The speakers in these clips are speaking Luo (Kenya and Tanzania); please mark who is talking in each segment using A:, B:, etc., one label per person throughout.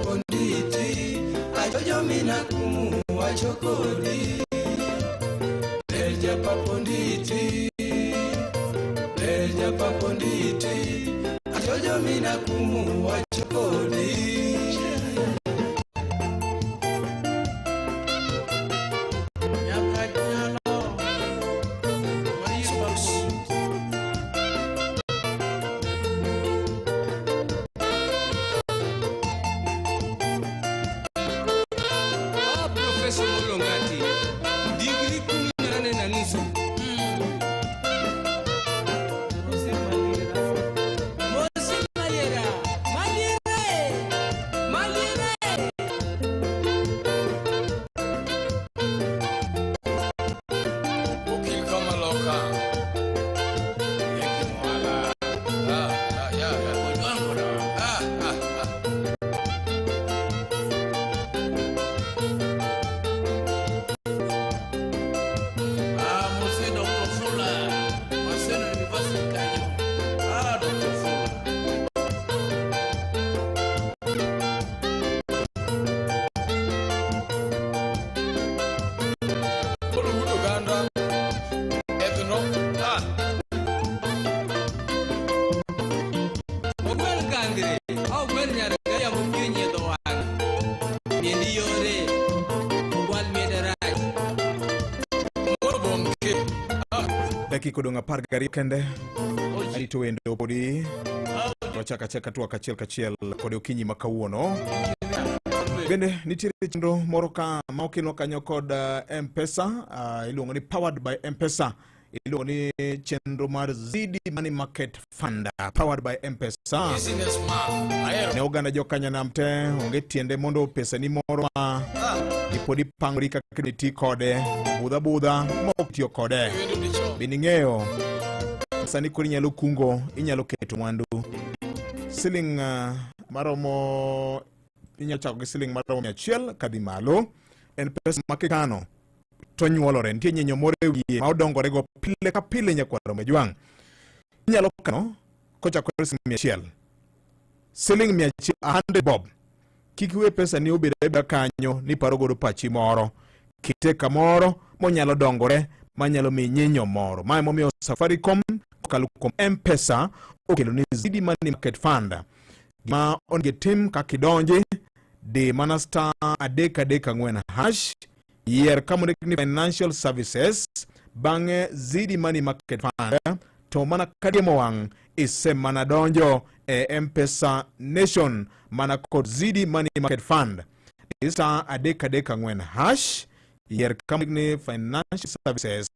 A: Japaponditi ajojo mina kumu wachokodi Ber Japaponditi Ber Japaponditi ajojo mina kumu wachokodi.
B: Ah, Profesa Molongati, digri 18.5. Mosi Maliera, Maliera, eh, Maliera, eh.
C: Okil kamaloka. Yeki mwala. Ah, ah, ya, ya, ojwangora. Ah, ah, ah. Ah, Mose Dr. Fula. Maseno University Kanyo. Ah, Dr. Fula. Kolo wuod oganda. Ethno. Ah.
B: Ogwel kangre, ogwel nyargaya mokio nyiedho wang'. Miendi yore, ogwal miende rach.
C: Moro bonke. Ah.
D: Dakika odong' 12 kende arito wendo podi wachak achaka twak achiel kachiel kod okinyi ma kawuono. Bende nitiere chenro moro ka ma okelnwa kanyo kod M-Pesa, iluongo ni powered by M-Pesa, iluongo ni chenro mar Zidi Money Market Fund powered by M-Pesa.
C: Businessman. Ahero.
D: Ne oganda jokanyanam te onge tiende mondo pesani moro ma ipod ipangori kaka iti kode budha budha ma ok tiyo kode.
C: Wendo dicho.
D: Bende ing'eyo sani koro inyalo kungo, inyalo keto mwandu siling maromo, inyalo chako gi siling maromo 100 kadhi malo. En pesa ma kikano to nyuolore, nitie nyinyo moro e wiye ma odongorego pile ka pile nyakwaro Mejwang'. Inyalo kano kochakore siling 100, siling 100, 100 bob. Kik iwe pesa ni obed abeda kanyo ni paro godo pachi moro, kete kamoro monyalo dongore manyalo miyi nyinyo moro. Ma emomiyo Safaricom kokalo kuom M-Pesa okelo ni Zidi Money Market Fund. Gima onego itim kaka idonji, di mana star 334 hash, yier kama ondik ni financial services, bang'e Zidi Money Market Fund, to mana kadiemo wang' isemana donjo e M-Pesa Nation mana kod Zidi Money Market Fund. Di star 334 hash, yier kama ondik ni financial services,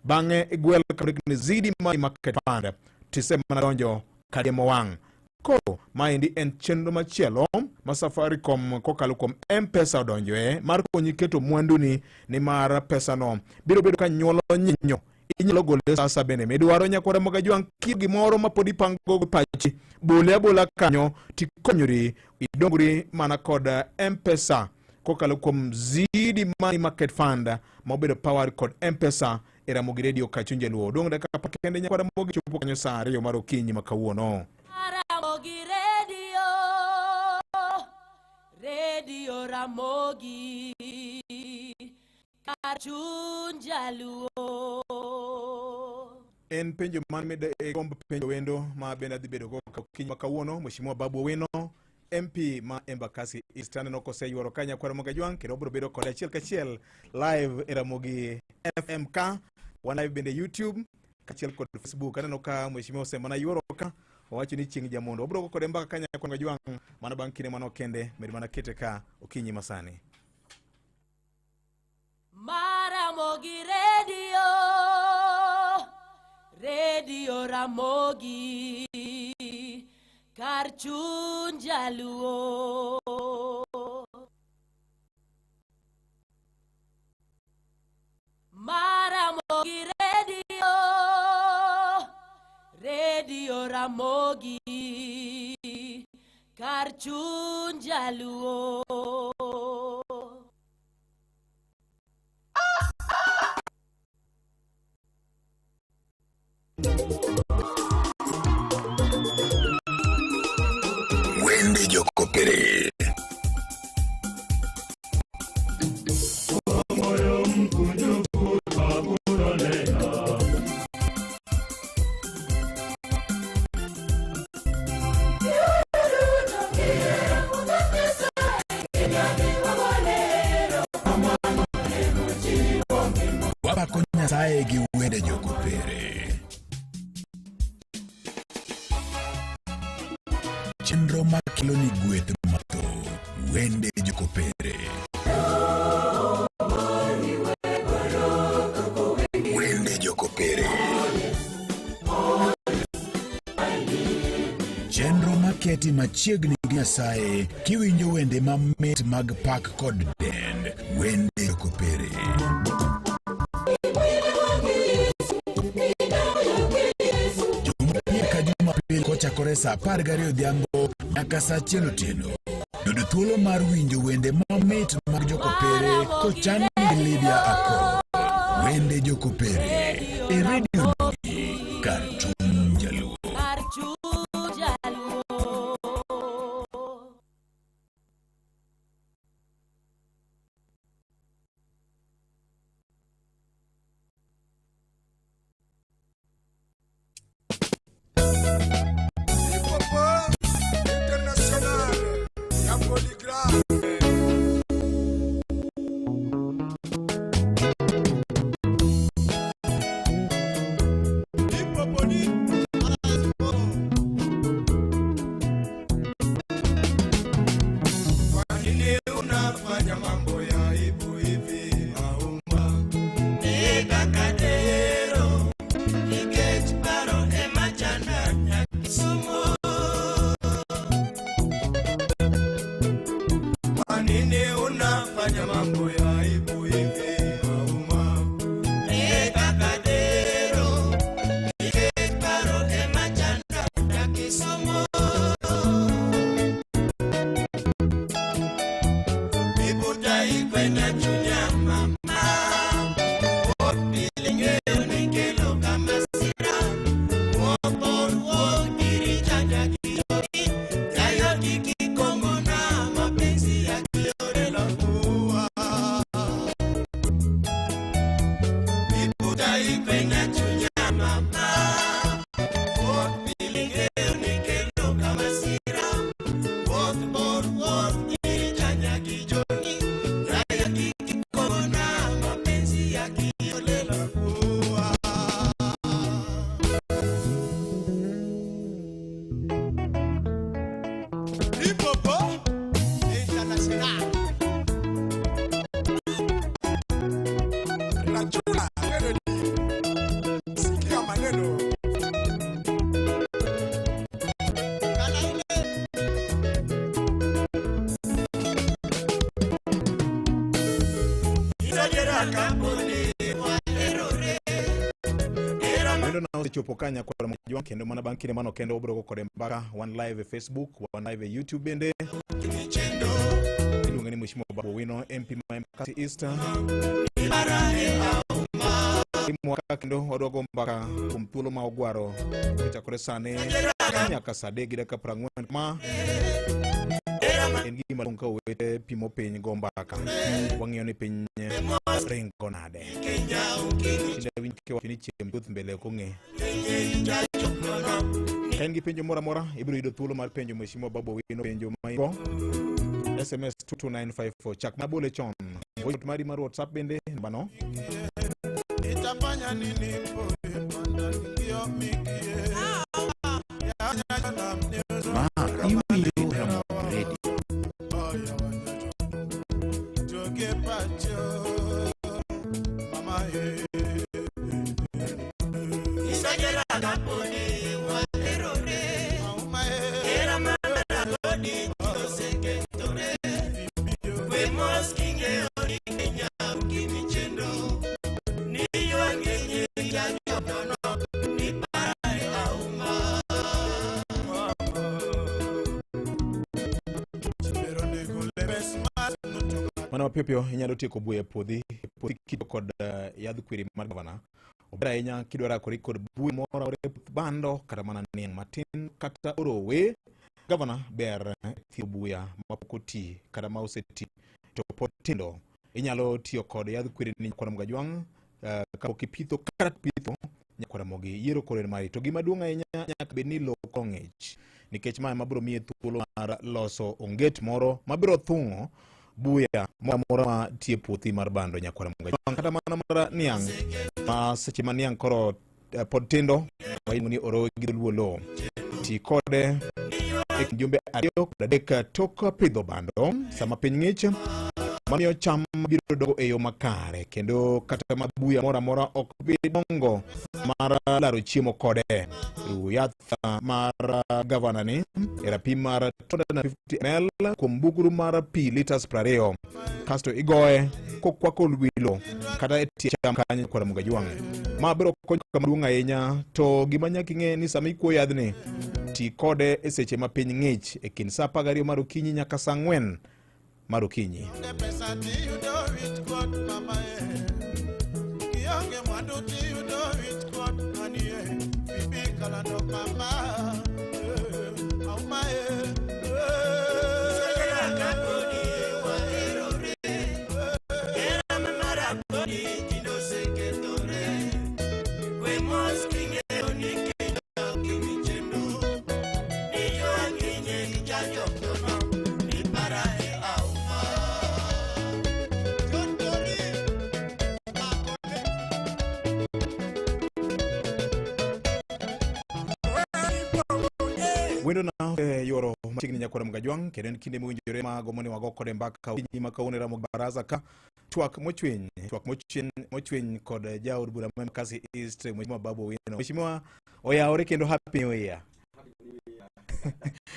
D: bang'e igwel kama ondik ni Zidi Money Market Fund, tisemana donjo kadiemo wang'. Koro maendi en chenro machielo ma Safaricom kokalo kuom M-Pesa odonjoe mar konyi keto mwanduni, nimar pesano biro bedo ka nyuolo nyinyo. Inyalo gole sasa bende midwaro nyakwara Mogajwang' ki gimoro ma pod ipango go pachi, bole abola kanyo tikonyori idongri mana kod M-Pesa kokalo kuom Zidi Money Market Fund ma obedo powered kod M-Pesa e Ramogi Radio Kachuny Jaluo. Odong' dakika apar kende nyakwara Ramogi chopo kanyo saa 2 mar okinyi ma kawuono.
E: Ramogi Radio, Radio Ramogi, kar chuny Jaluo.
D: En penjo man mide e gomb penjo wendo ma bende adhi bedo go okinyi ma kawuono. Mheshimiwa Babu Owino MP ma Embakasi East aneno koseyuoro ka nyakwar Ramogi Ajwang' kendo obiro bedo kode achiel kachiel live e Ramogi FM ka wan live bende YouTube kaachiel kod Facebook. Aneno ka mheshimiwa osemana yuoro ka owacho ni chieng' jamondo obiro go kode mbaka ka nyakwar Ramogi Ajwang' mana bang' kinde manok kende. Med mana kete ka okinyi masani.
E: Maramogi Radio, Radio Ramogi, kar chuny Jaluo. Maramogi Radio, Radio Ramogi, kar chuny Jaluo.
F: Wende Jokopere. Wende Jokopere. Wende Jokopere. Chenro maketi machiegni gi Nyasaye kiwinjo wende mamit mag pak kod dend. Wende Jokopere. Jumapil ka Jumapil kochakore saa 12 odhiambo nyaka saa 1 otieno. Yud thuolo mar winjo wende mamit mag Jokopere kochan gi Lydia Akol. Wende Jokopere e redio ni kar chuny Jaluo.
E: Kar chuny Jaluo.
A: Hip-hop International ya Polygraph. Hip-hop ni Kwa nini unafanya mambo ya aibu hivi Auma? Ni kakadero nikech paro ema chanda Kisumu. Kwa nini unafanya mambo ya aibu hivi Auma? Ni kakadero nikech paro ema chanda Kisumu. Ibuta ikwenda chunya mama Opilingeo nikelo kama sira Wopor wokiri chanja kiyoki Kayoki kikongo na mapenzi ya kiorela kuwa Ibuta ikwenda chunya mama Opilingeo nikelo kama sira Wuoth bor wuoth gi chanya gi jogi Raya kik kona mapenzi ya kiolela kuwa Hip-hop International
G: Rachula Kennedy, sikia maneno.
A: Kalaile Isajera kampuni walerore Era
D: Wendo na osechopo ka nyakwar Mojwang' kendo mana bang' kinde mano kendo wabiro go kode mbaka wan live e Facebook, wan live e YouTube bende.
A: chendo
D: Iluonge ni Mheshimiwa Babu Owino MP ma Embakasi East.
A: Ibara
D: Mwaka kendo wadwa go mbaka kuom thuolo ma ogwaro kochakore sani nyaka saa adek gi dakika 40 ma en gima duong' ka owete pimo piny go mbaka wang'iyo ni piny ringo nade. Kinde winj kiwacho ni chieng' chuth mbele ok ong'e. Ka in gi penjo moro amora ibiro yudo thuolo mar penjo Mheshimiwa Babu Owino penjo ma in-go. SMS 22954 chak mabole chon. Voice note mari mar WhatsApp bende nambano.
A: Itafanya nini mpoe panda ndio mikie
F: Ma iwinjo Ramogi Radio.
A: Toke pacho mama eh Isajera kaponi walerore Auma eh Era mama godi toseke tore We moskinge ori Kenya ukinichendo Ni wangenye janyo nono Ni pare auma Pero nego lebes mas
D: Mana mapiyo piyo inyalo tieko buya e puothi e puothi kitiyo kod yadh kwiri mar gavana. Ober ahinya kidwa rakori kod buya moro amora e puoth bando kata mana niang' matin kata orowe. Gavana ber thiedho buya mapok oti kata ma oseti to pod tindo. Inyalo tiyo kod yadh kwiri ni nyakwar Mgajwang' kapok ipitho kata pitho nyakwar Ramogi. Yiero koro en mari. To gima duong' ahinya nyaka bed ni lowo koro ng'ich nikech ma ema biro miye thuolo mar loso onget moro mabiro thung'o buya moro amora ma tie puothi mar bando nyakwar Mgajwang' kata mana mar niang' ma seche ma niang' koro pod tindo ma iluongo ni orowe gi dholuo lowo. Ti kode E kind jumbe 2 kod 3 tok pidho bando sama piny ng'ich, mamiyo cham biro dongo e yo makare kendo kata ma buya moro amora ok bi dongo mar laro chiemo kode. Ru yath mar gavana ni e rapim mar 250 ml kuom bugru mar pi litas 20 kasto igoye kokwako wilo kata e tie cham kanyo kod Ramogi Ajwang'. Ma biro konyo kama duong' ahinya to gima nyaka ing'e ni sama ikuo yadhni ti kode e seche ma piny ng'ich e kind saa 12 mar okinyi nyaka saa 4 mar okinyi.
A: Onge pesa tiyudo wich kuot mama e. Kionge mwandu tiyudo wich kuot manie. Bibi kalando mama. Eh, auma e.
D: Wendo na eh, yoro machiegni nyakwara Mgajwang' kendo en kinde mowinjore ma gombo ni wago kode mbaka okinyi ma kawuono e Ramogi Baraza ka twak mochwiny twak mochwiny mochwiny kod jaod bura ma Embakasi East Mheshimiwa Babu Owino. Mheshimiwa oyawore kendo happy new year.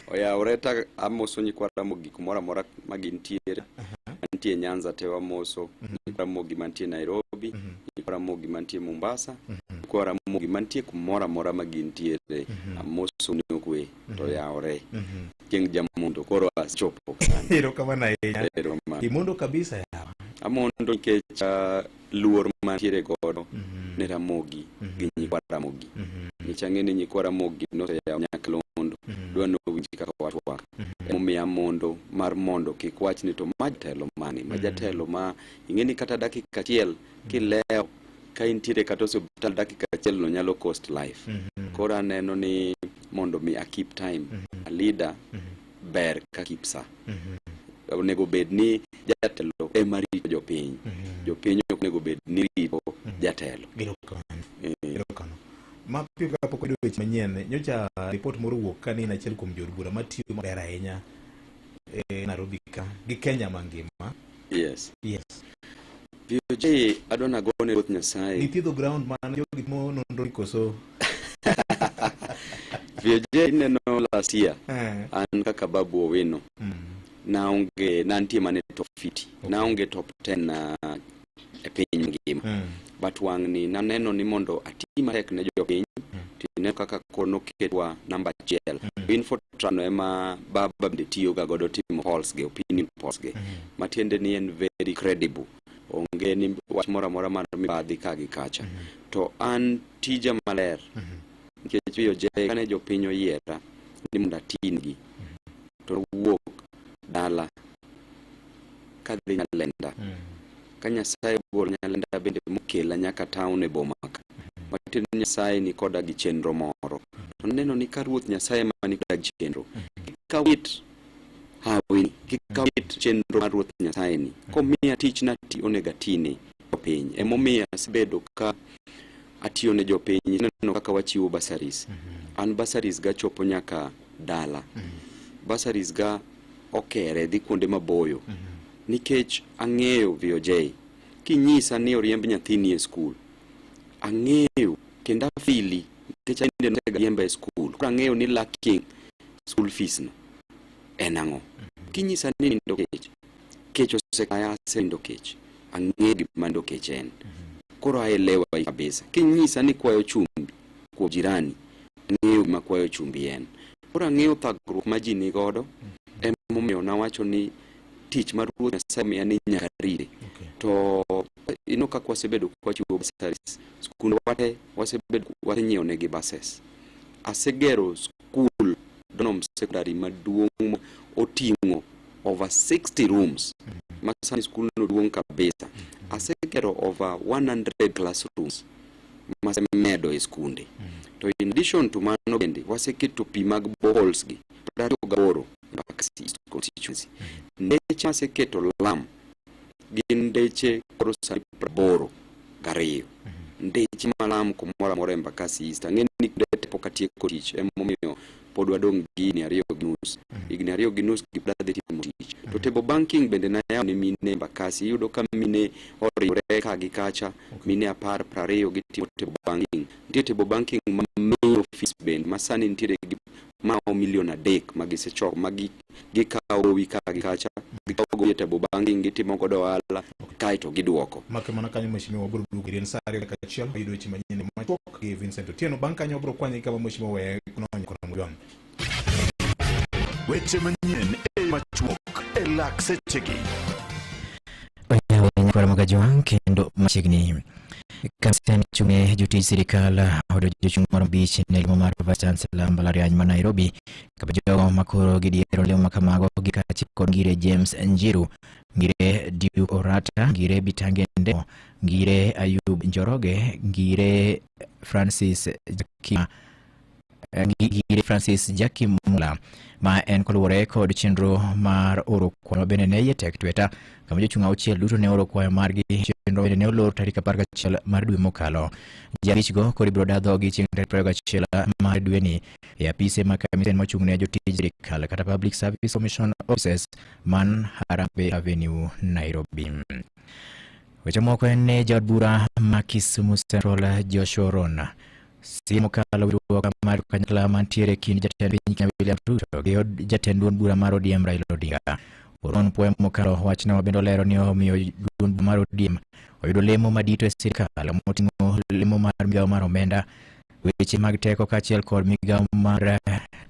H: Oyawore ta amoso nyikwa Ramogi kumoro amora ma gintiere. Mantie Nyanza te wamoso, nyikwa Ramogi mantie Nairobi, nyikwa Ramogi mantie Mombasa, nyikwa Ramogi mantie kumoro amora ma gintiere. Amoso ni okwe to oyawore. Chieng' jamondo koro asechopo kanyo.
D: Erokamano ahinya.
H: Erokamano.
D: Imondo kabisa yawa.
H: Amondo nikech luor mantiere godo ne Ramogi gi nyikwa Ramogi. Nikech ang'e ni nyikwa Ramogi noseyawo nyakalondo dwa nowinj kaka watwak. Emomiyo amondo mar mondo kik wach ni to ma jatelo mane, ma jatelo ma ing'e ni kata dakika achiel kilewo ka intiere kata osiptal dakika achiel no nyalo cost life. Koro aneno ni mondo mi a keep time, a leader ber ka keep sa. Onego bed ni jatelo ema rito jopiny. Jopiny ok onego bed ni rito jatelo.
D: Erokamano. Erokamano. Mapiyo kapok wayudo weche manyien, nyocha ripot moro owuok ka ni in achiel kuom jood bura matiyo maber ahinya e Nairobi ka gi Kenya mangima.
H: Yes.
D: Yes.
H: VOJ adwa nagone Ruoth Nyasaye.
D: Nithiedho ground man jogi timo nonro ni koso.
H: VOJ ineno last year
D: Eh.
H: an kaka Babu Owino naonge nantie mana e top 50 naonge top 10 na e piny mangima but wang'ni naneno ni mondo ati matek ne jopiny tineno kaka koro noketwa namba achiel Infotran ema baba bende tiyoga godo timo polls ge opinion polls ge matiende ni en very credible onge ni wach moro amora mar mibadhi ka gi kacha to an tija maler nikech VOJ kane jopiny oyiera ni mondo atingi to wuok dala kadhi Nyalenda ka Nyasaye ogolo Nyalenda bende mokela nyaka town e boma ka matiende ni Nyasaye ni koda gi chenro moro to neno ni ka Ruoth Nyasaye ma ni koda gi chenro kik awit hawi kik awit chenro mar Ruoth Nyasaye ni komiya tich nati onego atine jopiny emomiyo asebedo ka atiyo ne jopiny neno kaka wachiwo bursaries an bursaries ga chopo nyaka dala bursaries ga okere dhi kuonde maboyo nikech ang'eyo VOJ kinyisa ni oriemb nyathini e skul ang'eyo kendo afili nikech an bende nosega riemba e skul koro ang'eyo ni lacking school fees no en ang'o kinyisa ni nindo kech kech osekaya asenindo kech ang'eyo gima nindo kech en koro aelewa kabisa kinyisa ni kwayo chumbi kuom jirani ang'eyo gima kwayo chumbi en koro ang'eyo thagruok ma ji nigodo emomiyo nawacho ni tich mar Ruoth Nyasaye omiya ni nyaka rite to ino kaka wasebedo kwachiwo bursaries skunde wate wasebedo wasenyiewo negi buses asegero skul Donholm Secondary maduong' oting'o over 60 rooms ma sani skul no duong' kabisa asegero over 100 classrooms masemedo e skunde to in addition to mano bende waseketo pi mag boreholes gi 28 Embakasi East constituency ndeche maseketo lam gin ndeche koro sani 82 ndeche malam kumoro amora e Embakasi East ang'e ni kuonde te pok atieko tich emomiyo Pod wadong' gi higni ariyo gi nus. Higni ariyo gi nus gi pod adhi timo tich. To table banking bende nayawo ne mine Embakasi. Iyudo ka mine oriwre ka gi kacha, mine 10, 20 gitimo table banking. Nitie table banking ma main office bende ma sani nitiere gi maromo milion 3 ma gisechoko ma gikawo gowi ka gi kacha, gikawo gowi e table banking, gitimo godo ohala kaeto giduoko.
D: Make mana kanyo mheshimiwa, wabiro duogo iri en saa 2:01 wayudo weche manyien machuok gi Vincent Otieno. Bang' kanyo wabiro kwanye kama mheshimiwa weye nonyo kona mojwang'.
F: Weche manyien e machuok e lak sechegi.
I: Oyawo nyakwar Magajwang' kendo machiegni. Kamisen chung'ne jotij sirikal odo jochung' moro 5 ne lemo mar Vice Chancellor mbalariany ma Nairobi kama jogo makoro gidiero lemo makamago gi kaachiel kod Ngire James Njiru, Ngire Duke Orata, Ngire Bitange Ndemo, Ngire Ayub Njoroge, Ngire Francis Jakima, Ngire Francis Jackie Mula ma en koluwore kod chenro mar oro kwayo ma bende ne iye tek tweta kama jochung' 6 duto ne oro kwayo margi. Chenro bende ne olor tarik 11 mar dwe mokalo. Ji 5 go koro ibiro daa dhogi chieng' tarik 21 mar dweni e apise mag kamisen mochung' ne jotij sirikal kata Public Service Commission offices man Harambee Avenue, Nairobi. Weche moko en ni jaod bura ma Kisumu Central Joshua Oron Siem mokalo winjruok mar kanyakla mantiere e kind jatend piny Kenya William Ruto gi jatend duond bura mar ODM Raila Odinga. Oron puoyo mokalo wachno bende olero ni omiyo duond bura mar ODM oyudo lemo madito e sirkal moting'o lemo mar migawo mar omenda, weche mag teko kaachiel kod migawo mar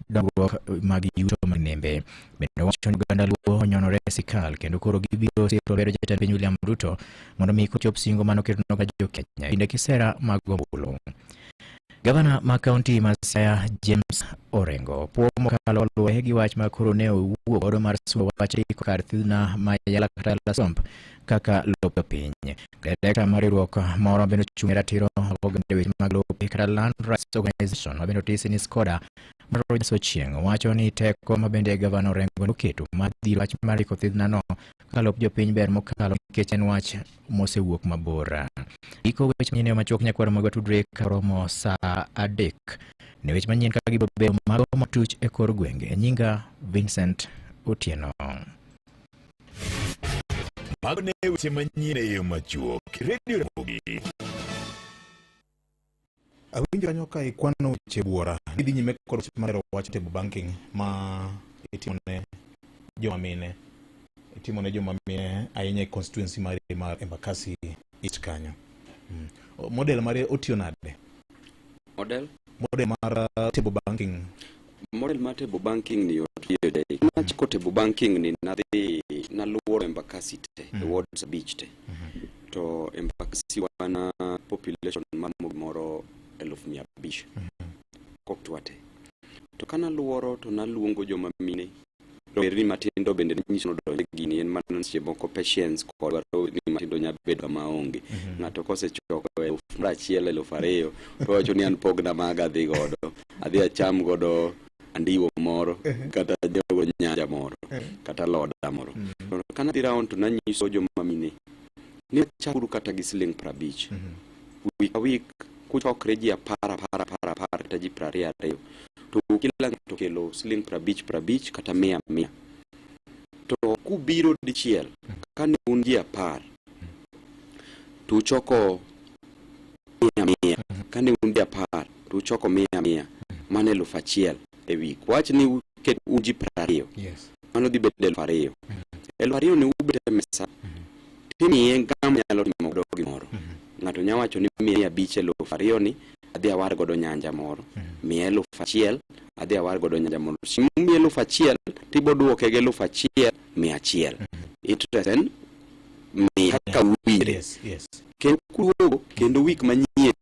I: dongruok mag yuto mag nembe. Bende owacho ni oganda Luo onyonore e sirkal kendo koro gibiro siro lwedo jatend piny William Ruto mondo mi kochop singo mane oketo ne jo Kenya e kinde kisera mag ombulu. Gavana ma kaunti ma Siaya James Orengo puo mokalo luwore gi wach ma koro ne owuok godo mar sumo wach ndiko kar thidhna ma Yala kata Yala Swamp kaka lop jopiny. Direkta mar riwruok moro bende ochung' ne ratiro mag oganda e weche mag lope kata Land Rights Organization ma bende otisi ni SCODA mar Rogers Ochieng' wacho ni teko ma bende gavana Orengo noketo mar dhiro wach mar ndiko thidhna no kaka lop jopiny ber mokalo nikech en wach mosewuok mabor. Giko weche manyien machuok nyakwaro magwa tudre ka romo saa 3 ne weche manyien kaka gibiro bedo mago matuch e kor gwenge. Nyinga Vincent Otieno.
F: Mago ne weche manyien e yo machuok. Radio Ramogi.
D: Awinjo kanyo ka ikwano weche buora. Idhi nyime kod wach mar wach table banking ma itimo ne joma mine. Itimo ne joma mine ahinya e constituency mari mar Embakasi East kanyo. Model mare otiyo nade?
H: Model?
D: Model mar table banking.
H: Model mar table banking ni otiyo de. Nachako table banking ni nadhi naluoro Embakasi te, e wards 5 te. To Embakasi wan population maromo gimoro 500,000. Koktwa te. To kanaluoro to naluongo joma mine. Rowerni matindo bende nyiso ni odonjo e gini en mana seche moko patience kod rowerni matindo nyalo bedo kama onge. Ng'ato kosechoko 1000, 2000 to owacho ni an pogna maga adhi godo. Adhi acham godo andiwo moro kata anyiew nyanja moro kata loda moro. To kanadhi round to nanyiso joma mine ni chakuru kata gi siling 50. Week ka week kuchokre ji 10 10 10 10 kata ji 22 to kila ng'ato okelo siling 50 50 kata 100 100. To kubiro dichiel kane un ji 10 to uchoko 100 100. Kane un ji 10 to uchoko 100 100 mano 1000 e week. Wach ni uket un ji 20. Mano dhi bedo 2000. 2000 ni ubet e mesa timiye ng'ama nyalo timo godo gimoro. Ng'ato nyalo wacho ni miya 5 2000 ni adhi awar godo nyanja moro. Miya 1000 adhi awar godo nyanja moro. Miya 1000 tibo duoke gi 1100. Interest en miya kaka uwinjre. Kendo kuduogo kendo week manyien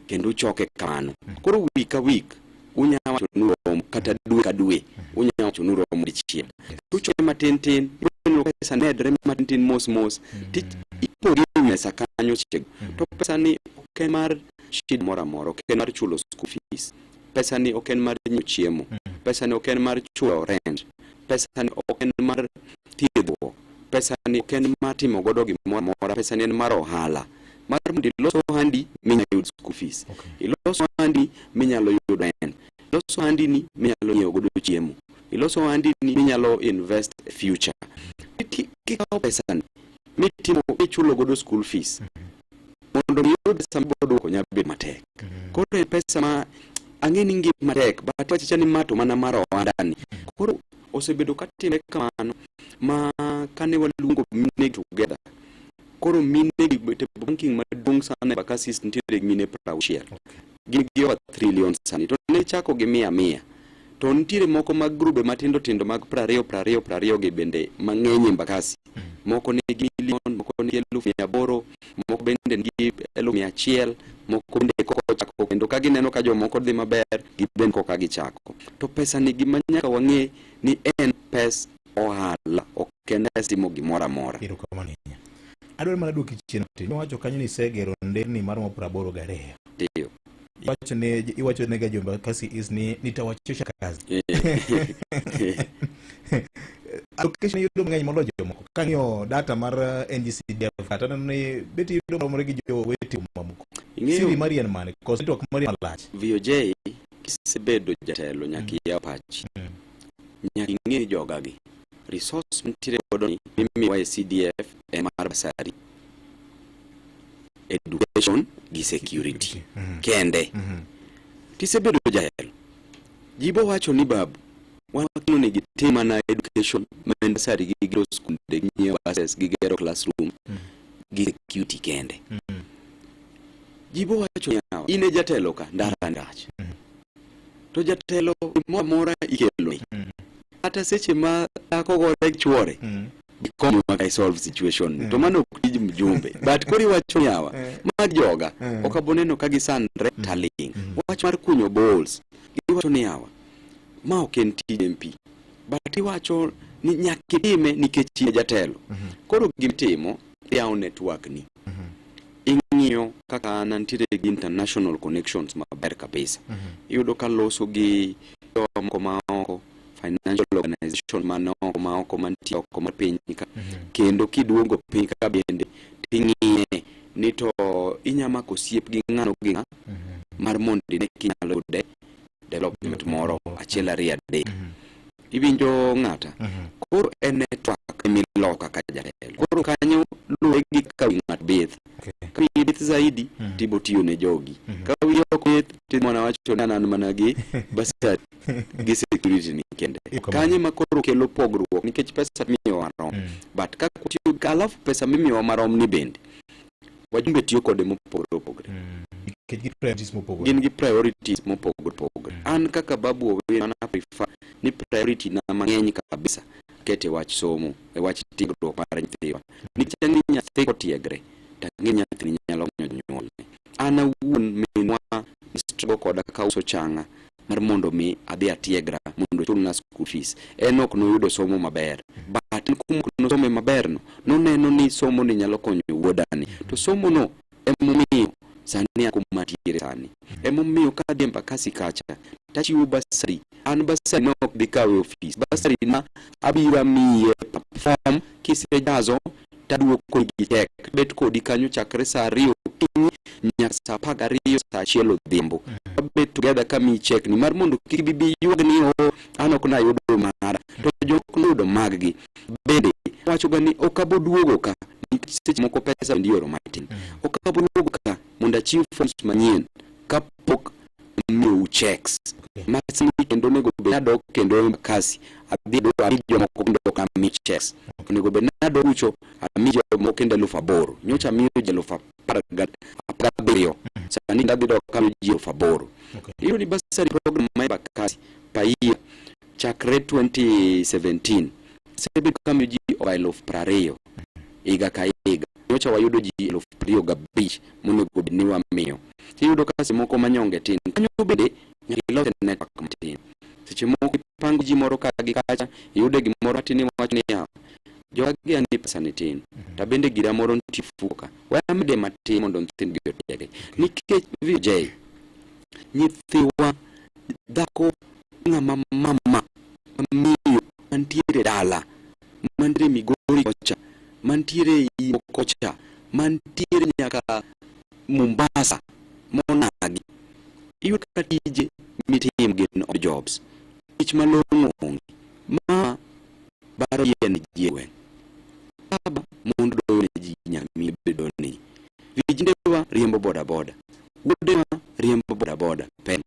H: kendo uchoke kamano. Koro week ka week unya wacho ni uromo kata dwe ka dwe unya wacho ni uromo dichiel. Tuchoke matin tin, ibiro pesa medre matin tin mos mos ti ipoge e mesa kanyo sechego. To pesa ni ok en mar shida moro amora, ok en mar chulo school fees. Pesa ni ok en mar nyiewo chiemo. Pesa ni ok en mar chulo rent. Pesa ni ok en mar thiedhruok. Pesa ni ok en mar timo godo gimoro amora. Pesa ni en mar ohala. Mar mondo ilos ohandi minyalo yudo school fees. Ilos ohandi minyalo yudo rent. Ilos ohandini minyalo nyiewo godo chiemo, iloso ohandini minyalo invest e future. Kikawo pesani mitimo michulo godo school fees, mondo mi iyud pesa mibiro duoko nyalo bedo matek. Koro en pesa ma ang'e ni ngima tek, but wachacha ni ma to mana mar ohandani. Koro osebedo katimre kamano ma kane waluongo mine together, koro mine gi table banking maduong' sana e Embakasi East nitiere gi mine 60. Gin gi over trillion sani to ne chako gi mia mia. To nitiere moko mag grube matindo tindo mag 20 20 20 gi bende mang'eny e Embakasi. Moko nigi milion, moko nigi 800,000, moko bende nigi 100,000, moko bende koka ochako kendo ka gineno ka jomoko dhi maber, gibende koka gichako. To pesa ni gima nyaka wang'e ni en pes ohala, ok en pes timo gimoro amora.
D: Erokamano ahinya. Adwaro mana duoki chien matin. Iwacho kanyo ni isegero nderni maromo 82.
H: Ndiyo.
D: Iwacho ne iwacho ne ga jo Embakasi East ni nitawachosha kazi. Allocation yudo mang'eny moloyo jomoko. Kang'iyo data mar NGCDF kata aneno ni bet iyudo maromore gi jowete mamoko. Siri mari en mane? Koso network mari malach?
H: VOJ kisebedo jatelo nyaka iyaw pachi. Nyaka ing'e jogagi. Resource mantiere godo ni mimiyowa e CDF en mar bursary, education gi security kende. Tisebedo jatelo, ji bo wacho ni babu wan wakelo ni gitim mana education ma en bursary gi gero skunde gi nyiewo buses gi gero classroom gi security kende. Ji bo wacho ni yawa, in e jatelo ka ndara ni rach. To jatelo gimoro amora ikelo ni. Kata seche ma dhako gore gi chuore, gikonywa ka solve situation ni. To mano ok tij mjumbe. But koro iwacho ni yawa, mag joga, ok abo neno ka gisandre taling'. Wach mar kunyo boreholes, iwacho ni yawa, ma ok en tij MP. But iwacho ni nyaka itime nikech in e jatelo. Koro gimitimo, iyawo network ni. Ing'iyo kaka an antiere gi international connections maber kabisa. Iyudo ka loso gi jomoko ma oko, financial organization man oko ma oko mantie oko mar piny ka. Kendo kiduogo piny ka bende ting'iye ni to inya mako osiep gi ng'ano gi ng'a mar mondo ine kinyalo yude development moro achiel ariyo adek. Iwinjo ng'ata? Koro en network emiloko kaka jatelo. Koro kanyo luwore gi kaka wi ng'ato bith. Ka wiyi bith zaidi, tibo tiyo ne jogi. Ka wiyi ok bith, timana wacho ni an an mana gi bursary gi security ni kende. Kanyo ema koro kelo pogruok nikech pesa miyowa marom. But kaka watiyo, alafu pesa mimiyowa marom ni bende, wajumbe tiyo kode mopogore opogore.
D: Nikech gi priorities mopogore.
H: Gin gi priorities mopogore opogore. An kaka Babu Owino an prefer ni priority na mang'eny kabisa akete wach somo, e wach tiegruok mar nyithiwa. Nikech ang'e ni nyathi kotiegre, to ang'e ni nyathini nyalo konyo jonyuolne. An awuon minwa ne struggle koda kauso chang'a mar mondo mi adhi atiegra mondo ochulna school fees. En ok noyudo somo maber. But en kuma ok nosome maber no, noneno ni somo ni nyalo konyo wuodani. To somo no emomiyo sani an kuma antiere sani. Emomiyo ka adhi Embakasi kacha, tachiwo bursary. An bursary ne ok dhi kawe e ofis. Bursary na abiro amiye form kisejazo taduoko gi check. Bet kodi kanyo chakre saa 2 okinyi nyaka saa 12 saa 1 odhiambo. Wabet together kamiyi check ni mar mondo kik ibi ywag ni oh an ok nayudo mara. To jok noyudo maggi bende wacho ga ni ok abo duogo ka nikech seche moko pesa bende ioro matin. Ok abo duogo ka mondo achiw forms manyien kapok amiyou checks. Ma sani kendo onego bed ni adok kendo Embakasi adhi ami jomoko kendo ok ami checks. Onego bed ni adok kucho ami jomoko kendo 8,000. Nyocha amiyo ji 17,000. Sani adhi dok amiyo ji 8,000. Iyudo ni bursary program ma Embakasi per year chakre 2017 osebedo kamiyo ji over 20,000 higa ka higa. Nyocha wayudo ji 25,000 monego bed ni wamiyo. Iyudo ka seche moko manyonge tin. Kanyo bende nyaka ilos network matin. Seche moko ipango ji moro ka gi kacha, iyude gimoro matin iwacho niya, joga gi an ni pesa ni tin. To bende gira moro nitie e ofuko ka. We amede matin mondo nyithindo gi otiegre. Nikech VJ, nyithiwa, dhako ng'ama mama, mamiyo, mantiere dala, mantiere Migori kocha, mantiere Imo kocha, mantiere nyaka Mombasa, monagi. Iyudo ka tije mitimo gin od jogi. jobs. Tich malong'o onge. Ma baro yien ne ji e gweng'. Baba mondo doyo ne ji nyaka miyo be doyo ne ji. Vijindewa riembo boda boda. Wuodewa riembo boda boda. Pen.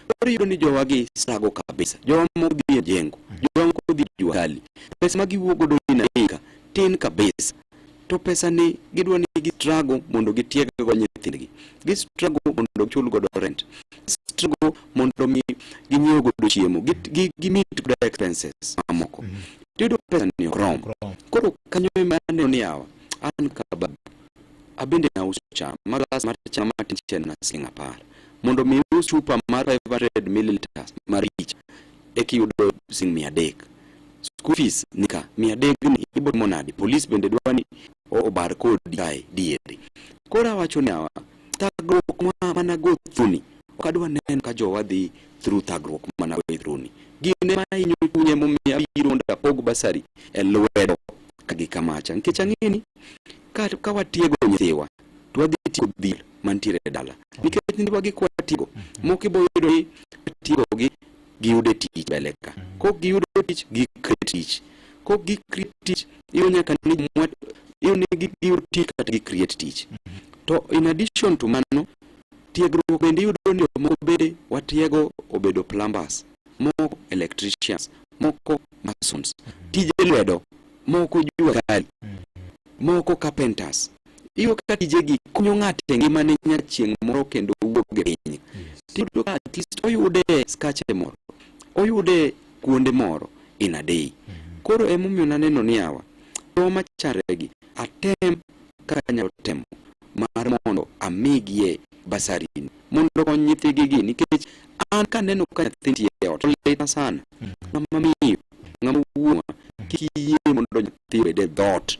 H: Koro iyudo ni jowa gi struggle kabisa. Jowa moko dhi e jengo. Jowa moko dhi e jua kali. Pesa ma giwuok godo in Amerika tin kabisa. To pesa ni gidwa ni gi struggle mondo gitieg go nyithindgi. Gi struggle mondo gichul godo rent. Struggle mondo mi ginyiew godo chiemo. Gi, gi, gi meet godo expenses mamoko. Tiyudo pesa ni ok rom. Koro kanyo ema aneno ni yawa an ka babu abende nauso cham ma glass mar cham matin chien na siling 10 mondo mi us chupa mar 500 milliliters mar ich eka iyudo siling 300. School fees nika 300 ni ibo timo nade? Polis bende dwa ni obar kodi kae diere. Koro awacho ni yawa thagruok ma mana go through ni ok adwa neno ka jowa dhi through thagruok mana go through ni. Gin ema hinyo chunye momiyo abiro mondo apog basari e lwedo ka gi kamacha nikech ang'e ni ka watiego nyithiwa to wadhi tieko dhier mantiere e dala nikech nyithiwa gi kwatiego moko ibo yudo ni watiego gi giyude tich mbele ka kok giyudo tich gi create tich kok gi create tich iyudo nyaka ni iyudo ni giyudo tich kata gi create tich. To in addition to mano, tiegruok bende iyudo ni jomoko bende watiego obedo plumbers, moko electricians, moko masons, tije lwedo, moko jua kali, moko carpenters. Iyudo ka tijegi konyo ng'ato e ngimane nyaka chieng' moro kendo wuog e piny. Tiyudo ka at least oyude skache moro, oyude kuonde moro in a day. Koro emomiyo naneno ni yawa, joma chalre gi atem kaka anyalo temo mar mondo amigie basari mondo okony nyithigi gi nikech an kaneno ka nyathi nitie e ot to litna sana. Ng'ama miyo, ng'ama wuonwa, kik iyie mondo nyathi obed e dhoot.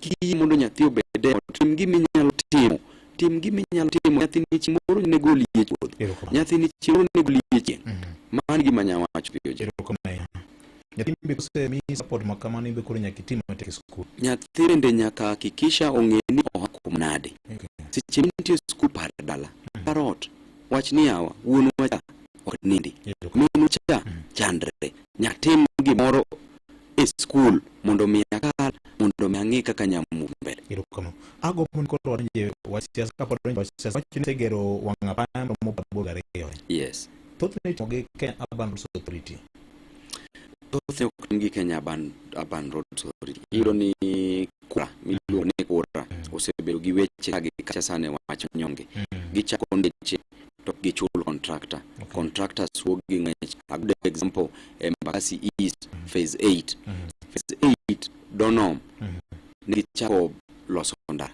H: Kik iyie mondo nyathi obed e ot. Tim gima inyalo timo. Tim gima inyalo timo. Nyathini chieng' moro ne goli e chuodho. Nyathini chieng' moro ne goli e chieng'. Mano e gima anyalo wacho piyo.
D: Nyathi be kosemiyi support ma kamano in be koro nyaka itim matek e skul.
H: Nyathi bende nyaka hakikisha ong'e ni oa kuma nade. Seche mintie e skul par dala, par ot, wach ni yawa wuonwa cha ok nindi, minwa cha chandre, nyaka tim gimoro e skul mondo mi akal, mondo mi ang'e kaka anyalo move mbele.
D: Erokamano. Agombo ni koro wadonje wach siasa kapod wadonje wach siasa. Wach ni isegero wang' apaya maromo 82.
H: Yes.
D: Thothne itimo gi Kenya Urban Roads Authority.
H: Thothne ok tim gi Kenya Urban Roads Authority. Iyudo ni kura miluongo ni kura osebedo gi weche ka gi kacha sana e wach nyonge. Gichako ndeche to ok gichul contractor. Contractors wuok gi ng'wech. A good example, Embakasi East phase 8. Phase 8 Donom ne gichako loso ndara.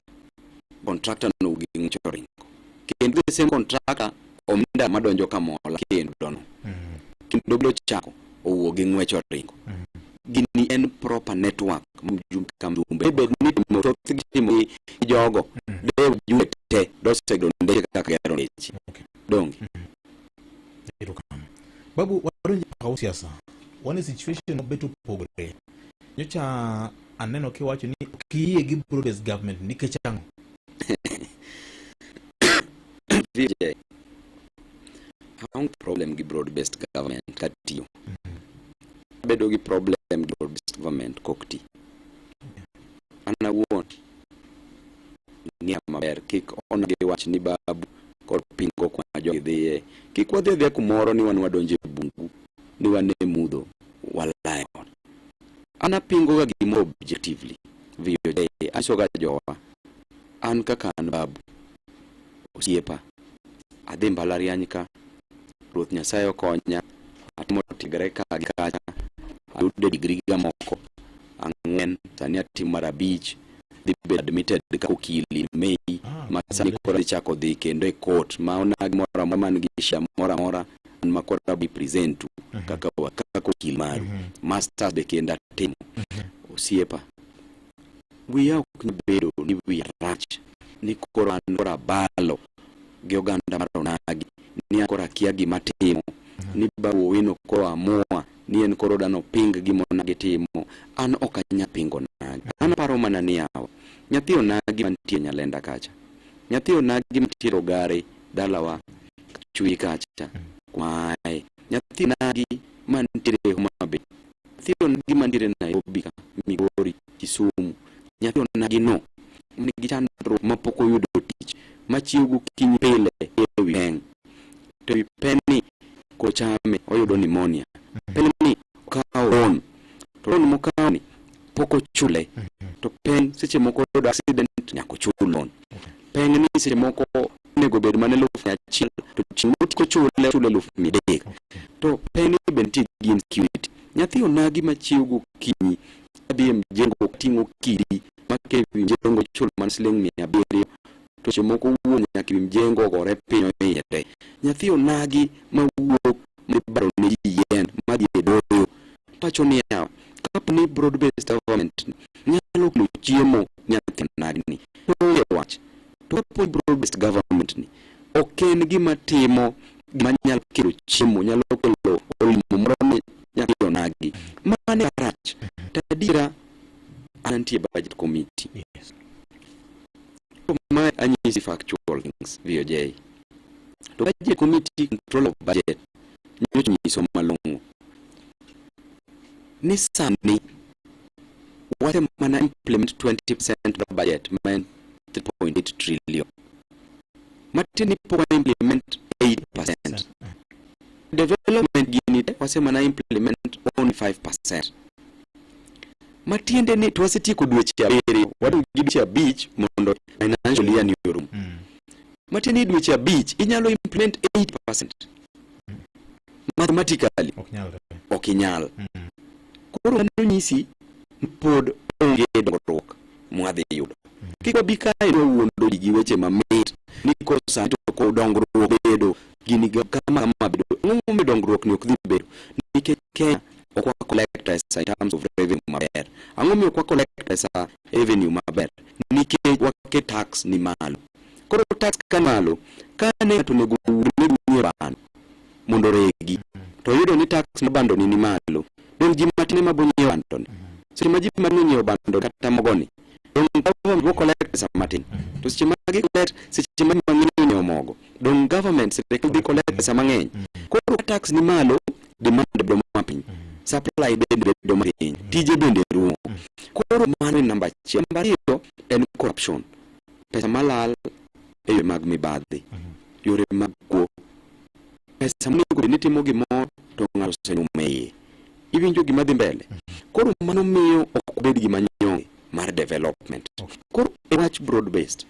H: Contractor no wuok gi ng'wech oringo. Kendo the same contractor omenda madonjo Kamola kendo Donom. Kendo biro chako owuok gi ng'wech oringo. Gini en proper network mjumbe ka mjumbe. Bed ni timo thoth gi timo gi jogo. De wajumbe te dosegero ndeche kaka gero ndeche. Donge.
D: Erokamano. Babu, wadonjo e paw siasa. Wan e situation mabet opogore. Nyocha aneno kiwacho ni ok iyie gi broad based government nikech ang'o?
H: VJ, aonge problem gi broad based government katiyo. Abedo gi problem gi broad based government kok ti. An awuon ng'eya maber kik ona gi wach ni babu kod pingo kuma jogi dhiye. Kik wadhi adhiya kumoro ni wan wadonjo e bungu ni wan e mudho walaye ot. An apingo ga gimoro objectively. VOJ anyiso ga jowa an kaka an babu osiepa adhi mbalariany ka Ruoth Nyasaye okonya atimo tiegre ka gi kacha ayudo degree ga moko 4 sani atimo mar 5 dhi bedo admitted kaka okil in May ma sani koro adhi chako dhi kendo e court ma onagi moro amora man gi shida moro amora an ma koro abi present tu kaka kaka okil maru. Masters be kendo atimo. Osiepa wiya ok nyal bedo ni wiya rach ni koro an koro abalo gi oganda mar onagi ni an koro akia gima timo ni Babu Owino koro amua ni en koro dano ping gima onagi timo. An ok anyal pingo onagi. An aparo mana ni yawa nyathi onagi mantie Nyalenda kacha, nyathi onagi mantie Rogare dalawa Chui kacha kuma aye. Nyathi onagi mantiere Homa Bay, nyathi onagi mantiere Nairobi ka, Migori, Kisumu, nyathi onagi no nigi chandruok mapok oyudo tich, machiew gokinyi pile e wi peng'. To e wi peng' ni kochame oyudo pneumonia. Peng' ni okawo loan, to loan mokawo ni pok ochule. To peng' seche moko oyudo accident nyaka ochul loan. Peng' ni seche moko onego bed mana 100,000 to chieng' motieko chule ochule 300,000. To peng' ni be nitie gi insecurity. Nyathi onagi machiew gokinyi kadhi e mjengo ting'o kidi make wi mjengo ichulo mana siling 700 to seche moko wuon nyaka wi mjengo ogore piny ohinyre. Nyathi onagi mawuok madhi baro ne ji yien madhi e doyo. Pacho niya, kapo ni broad based government nyalo kelo chiemo nyathi onagi ni to onge wach. To kapo ni broad based government ni ok en gima timo gima nyalo kelo chiemo, nyalo kelo olemo moro ne nyathi onagi, mano e rach. To adiera an antie budget committee. To mae anyisi factual things VOJ. To budget committee control of budget nyocha onyiso malong'o ni sani wase mana implement 20% mar budget ma en 3.8 trillion. Matiende ni pok wa implement 80%. Development gini te wase mana implement only 5%. Matiende ni to wasetieko dweche 7, wadong' gi dweche 5 mondo financial year ni orum. Matiende ni dweche 5 inyalo implement 80%. Mathematically
D: Ok nyalre.
H: ok inyal. Koro mano nyisi ni pod onge dongruok mwadhi yudo. Kik wabi kae ni wawuondo ji gi weche mamit ni koro sani to koro dongruok bedo gini kama kama bedo. Ang'o momiyo dongruok ni ok dhi bedo? Nikech Kenya ok wa collect pesa in terms of revenue maber. Ang'o momiyo ok wa collect pesa revenue maber? Nikech waket tax ni malo. Koro tax ka malo, ka ne ng'ato onego owuog ne nyiewo bando mondo oregi, to oyudo ni tax mar bando ni malo, dong' ji matin ema bo nyiewo bando ni. Seche ma ji matin onyiewo bando kata mogo ni, dong' government bo collect pesa matin. To seche ma gi collect, seche ma ji mang'eny onyiewo mogo, dong' government sirikal dhi collect pesa mang'eny. Koro ka tax ni malo, demand bedo mapiny, supply bende bedo mapiny, tije bende rumo. Koro mano en namba achiel. Namba ariyo en corruption. Pesa malal e yore mag mibadhi, yore mag kuo. Pesa monego bed ni timo gimoro to ng'ato osenyumo e iye. Iwinjo gima dhi mbele? Koro mano miyo ok obed gi manyonge mar development. Koro e wach broad based,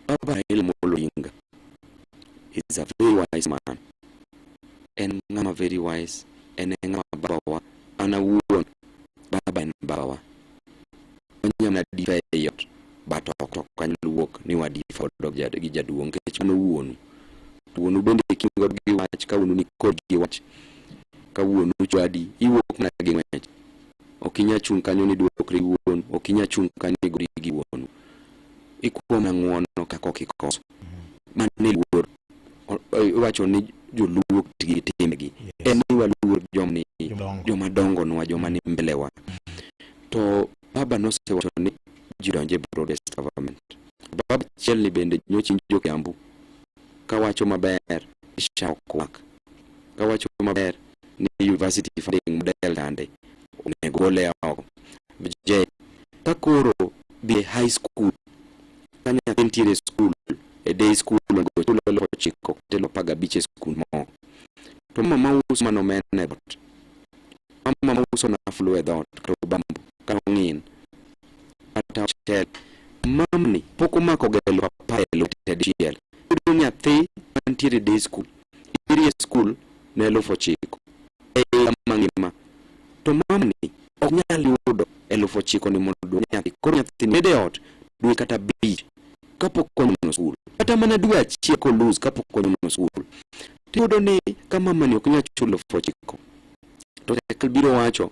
H: Baba Raila Amolo Odinga is a very wise man. En ng'ama very wise, en e ng'ama babawa, an awuon baba en babawa. Wanyalo mana differ ei ot, but ok anyal wuok ni wa differ godo gi jaduong' nikech mano wuonu. To wuonu bende kin godo gi wach ka wuonu ni kodi gi wach, ka wuonu chwadi, iwuok mana gi ng'wech. Ok inyal chung' kanyo ni duokri gi wuonu, ok inyal chung' kanyo ni gori gi wuonu. Ikwa mana ng'uono kaka ok ikoso. Mano e luor. Iwacho ni joluo kitgi gi timbegi. En ni waluor jomni, joma dongo nwa, joma ni mbele wa. To baba nosewacho ni ji donje broad based government. Baba achiel ni bende nyocha winjo Kiambu kawacho maber ni SHA ok work. Kawacho maber ni university funding model chande onego gole oko. Je, ka koro dhi e high school ka nyathi nitiere e school e day school onego chul 9,000 kata 15,000 e skul moko. To mama mauso mana omena e dhoot, mama mauso nafulu e dhoot kata obambo kata ong'in kata ochele, mamni pok omako ga 10,000 e lwete dichiel. Iyudo nyathi mantiere e day school iri e school ne 9,000 e higa mangima to mamni ok nyal yudo 9,000 ni mondo oduok nyathi. Koro nyathini bedo e ot dwe kata 5 kapok onyono skul, kata mana dwe achiel kolus kapok onyono skul. Tiyudo ni ka mamani ok nyal chulo 9,000 to sirkal biro wacho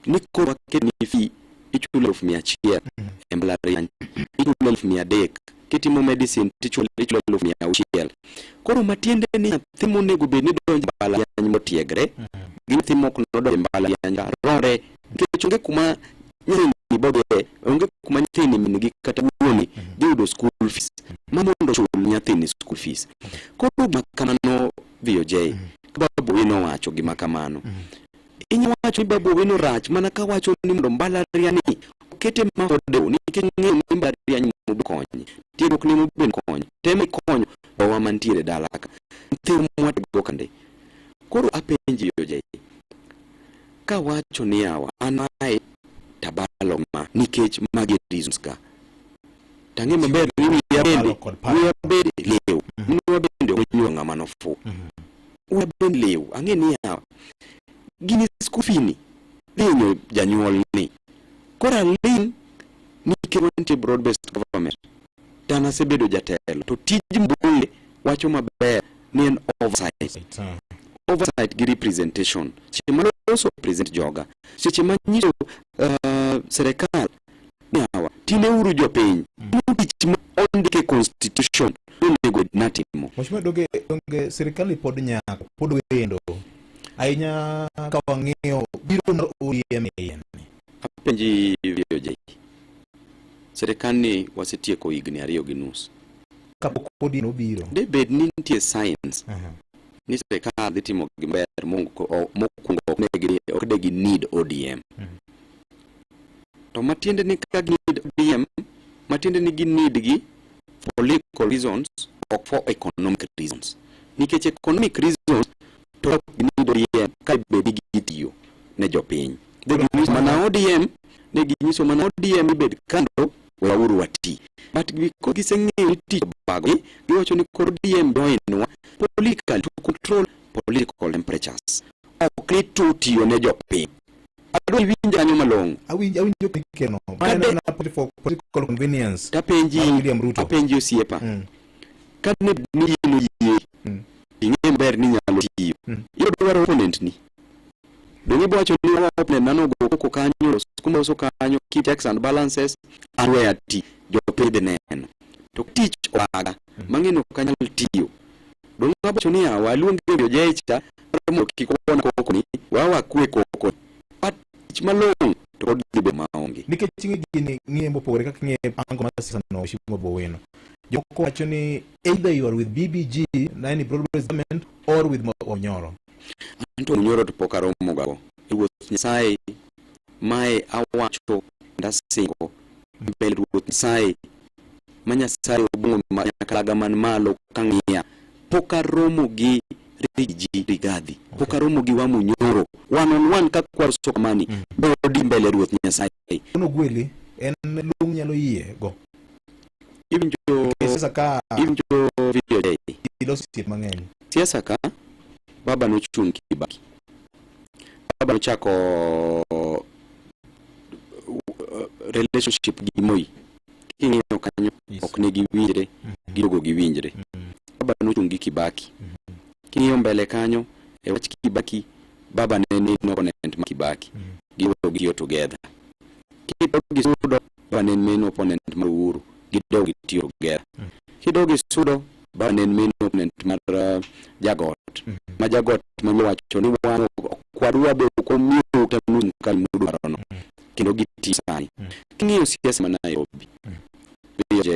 H: ni koro waketni fee ichulo 100,000 e mbalariany, ichulo 300,000 kitimo medicine tichulo 600,000. Koro matiende ni nyathi monego bed ni donjo e mbalariany motiegre gi nyathi mok nodonjo e mbalariany ka romre nikech onge kuma nyathini bodhiye, onge kuma nyathini min gi kata wuoni dhi yudo school fees ma mondo ochul nyathini school fees. Koro gima kamano VOJ VOJ ka Babu Owino owacho gima kamano inya wacho ni Babu Owino rach mana ka wacho ni mondo mbalariany ni okete ma odewo nikech ng'eyo ni mbalariany mokonyi tiegruok ne moben konyo tem ikonyo jowa mantiere dala ka nyithindo mwatego kande koro apenji VOJ kawacho ni yawa an mae tabalo ma nikech magi reasons ka tang'e maber ni wiya bende wiya bende liw minwa bende onyuolo ng'ama nofuwo wiya bende liw ang'e ni yawa gini school fee ni dhi hinyo janyuol ni koro aling' nikech wantie broad based government to an asebedo jatelo to tij mbunge wacho maber ni en oversight oversight gi representation seche ma loso present joga seche ma nyiso serikal ni yawa tineuru jopiny mm. tich ma ondike constitution onego bed natimo
D: Mheshimiwa donge donge sirikal pod nyako pod wendo ahinya ka wang'iyo biro mar ODM e yien ni.
H: Apenji VOJ serikal ni wasetieko higni ariyo gi nus
D: kapok ODM obiro
H: de bed ni nitie science ni sirikal dhi timo gimaber mokwongo ok de gi need ODM to matiende ni ka gi need ODM matiende ni gi need gi political reasons ok for economic reasons nikech economic reasons to ok gi need ODM ka bed ni gitiyo ne jopiny de ginyiso mana ODM ne ginyiso mana ODM ibed kando wewauru wati but because giseng'eyo ni tich obagogi giwacho ni koro ODM join wa political to control political temperatures ok ni to tiyo ne jopiny adwa iwinj kanyo malong'o
D: awinjo awinjo keno
H: Kade-
D: mana for political convenience
H: tapenji
D: mar William Ruto
H: apenji osiepa ka ne ni in oyie ing'e maber ni nyalo tiyo ibiro dwaro opponent ni donge ibo wacho ni wa opponent nano go koko kanyo skuma uso kanyo keep checks and balances an weya ti jopiny dhi neno to tich obaga mang'e ni ok anyal tiyo donge abo wacho ni yawa aluonge jojecha mar mondo kik wabona koko ni wawa kwe koko but tich malong'o to pod dhi bedo maonge
D: nikech ing'e gini ng'iye mopogore kaka ing'e ango mar siasa no Mheshimiwa Boweno jomoko wacho ni either you are with BBG na ni broad based government or with Onyoro
H: Anto Munyoro to pok aromo gago. Ruoth Nyasaye mae awacho kendo asingo mbele Ruoth Nyasaye ma Nyasaye obong'o nyakalaga man malo kang'iya pok aromo gi Rigiji Rigathi pok aromo gi Wamunyoro one on one kaka waroso kamani odi mbele Ruoth Nyasaye
D: Ono gweli en lung nyalo yie go
H: iwinjo
D: siasa ka
H: iwinjo VOJ
D: iloso osiep mang'eny
H: siasa ka baba nochung' Kibaki baba nochako relationship gi Moi king'iyo kanyo ok ne giwinjre gidogo giwinjre baba nochung' gi Kibaki king'iyo mbele kanyo e wach Kibaki baba ne ni opponent ma Kibaki giwuok gitiyo together kidok gi sudo baba ne en main opponent mar Uhuru gidok gitiyo together kidok gi sudo baba ne en main opponent mar Jagot ma Jagot manowacho ni wan ok wadwa be ok wamiu kata nus mkate mudwarono kendo gitiyo sani king'iyo siasa ma Nairobi VOJ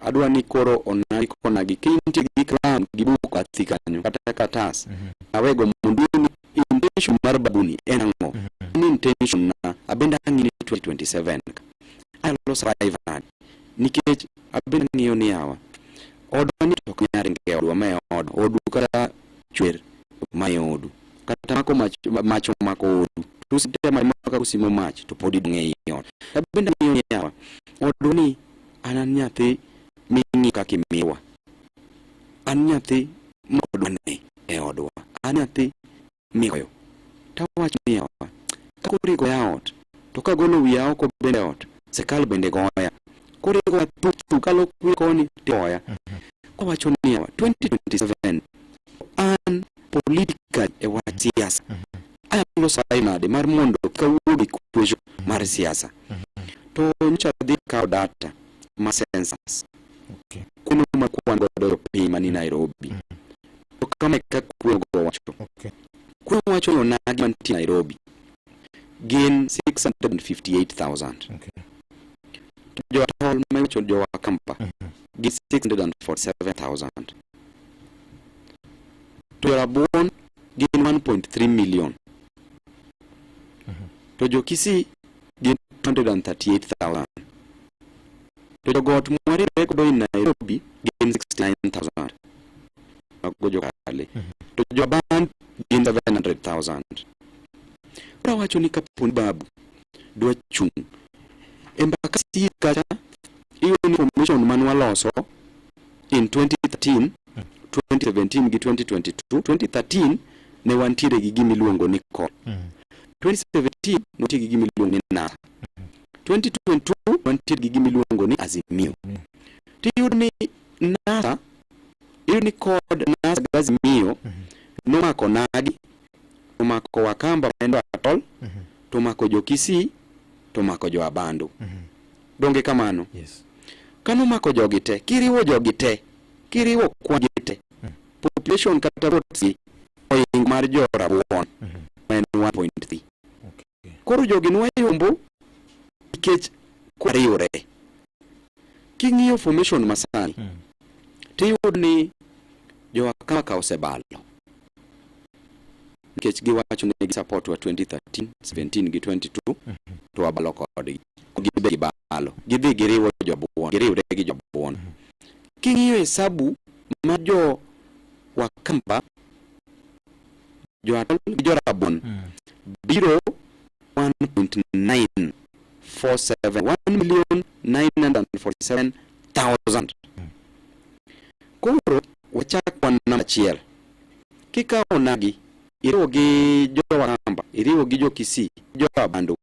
H: adwa ni koro onagi konagi ka intie gi kalam gi buk bathi kanyo kata katas awego mondo ni intention mar babuni en ang'o ni intention na abende ang'i ni 2027 anyalo survive nade nikech abende ang'iyo ni yawa odwa ni to ok nyal ringo e odwa ma e od odu kata chwer ma e odu kata mako mach mach omako odu to usitemo atema kaka usimo mach to pod idong' ei ot abende ang'iyo ni yawa odwa ni an an nyathi ming'iyo kaka imiwa an nyathi ma odwa ne e odwa an nyathi migoyo tawacho ni yawa ka koro igoya ot to kagolo wiya oko bende ot sirkal bende goya koro igoya thu thu kalok wiya koni tigoya kawacho ni yawa 2027 an politically e wach siasa anyalo survive nade mar mondo kik awuog e equation mar siasa to nyocha adhi kawo data ma census kweno ma kwan godo jopiny mani Nairobi to kama e kaka kweno go wacho kweno wacho ni onagi mantie Nairobi gin 658,000 to jo atol ma iwacho jo Wakamba gin 647,000. To jorabuon gin 1.3 million. To jo-Kisii gin 238,000. To jogot mwariwre godo in Nairobi gin 69,000. Mago jokale. To joaban gin 700,000. Koro awacho ni kapo ni Babu dwa chung' e Embakasi kacha iyudo ni formation mane waloso in 2013 2017 gi 2022 2013 ne wantiere gi gima iluongo ni CORD 2017 nitie gi gima iluongo ni NASA 2022 wantiere gi gima iluongo ni Azimio tiyudo ni NASA iyudo ni CORD NASA gi Azimio nomako Nagi omako Wakamba ma en Atol to omako jo Kisii to omako jo Abandu donge kamano
D: Yes.
H: Kano mako jogi te kiriwo jogi te kiriwo kwan gi te population kata votes gi oingo mar jo Rabuon ma en 1.3 koro jogi nwayombo nikech kwariwre king'iyo formation masani tiyudo ni jo Wakamba osebalo nikech giwacho ni gi support wa 2013 17 gi 22 to wabalo kodgi gibe gibalo gidhi giriwo jobuon giriwre gi jobuon king'iyo hesabu mar jo Wakamba jo Atol gi jo Rabuon biro 1.947 1,947,000 koro wachak kwan namba achiel kikawo nagi iriwo gi jo Wakamba iriwo gi jo Kisii jo Abandu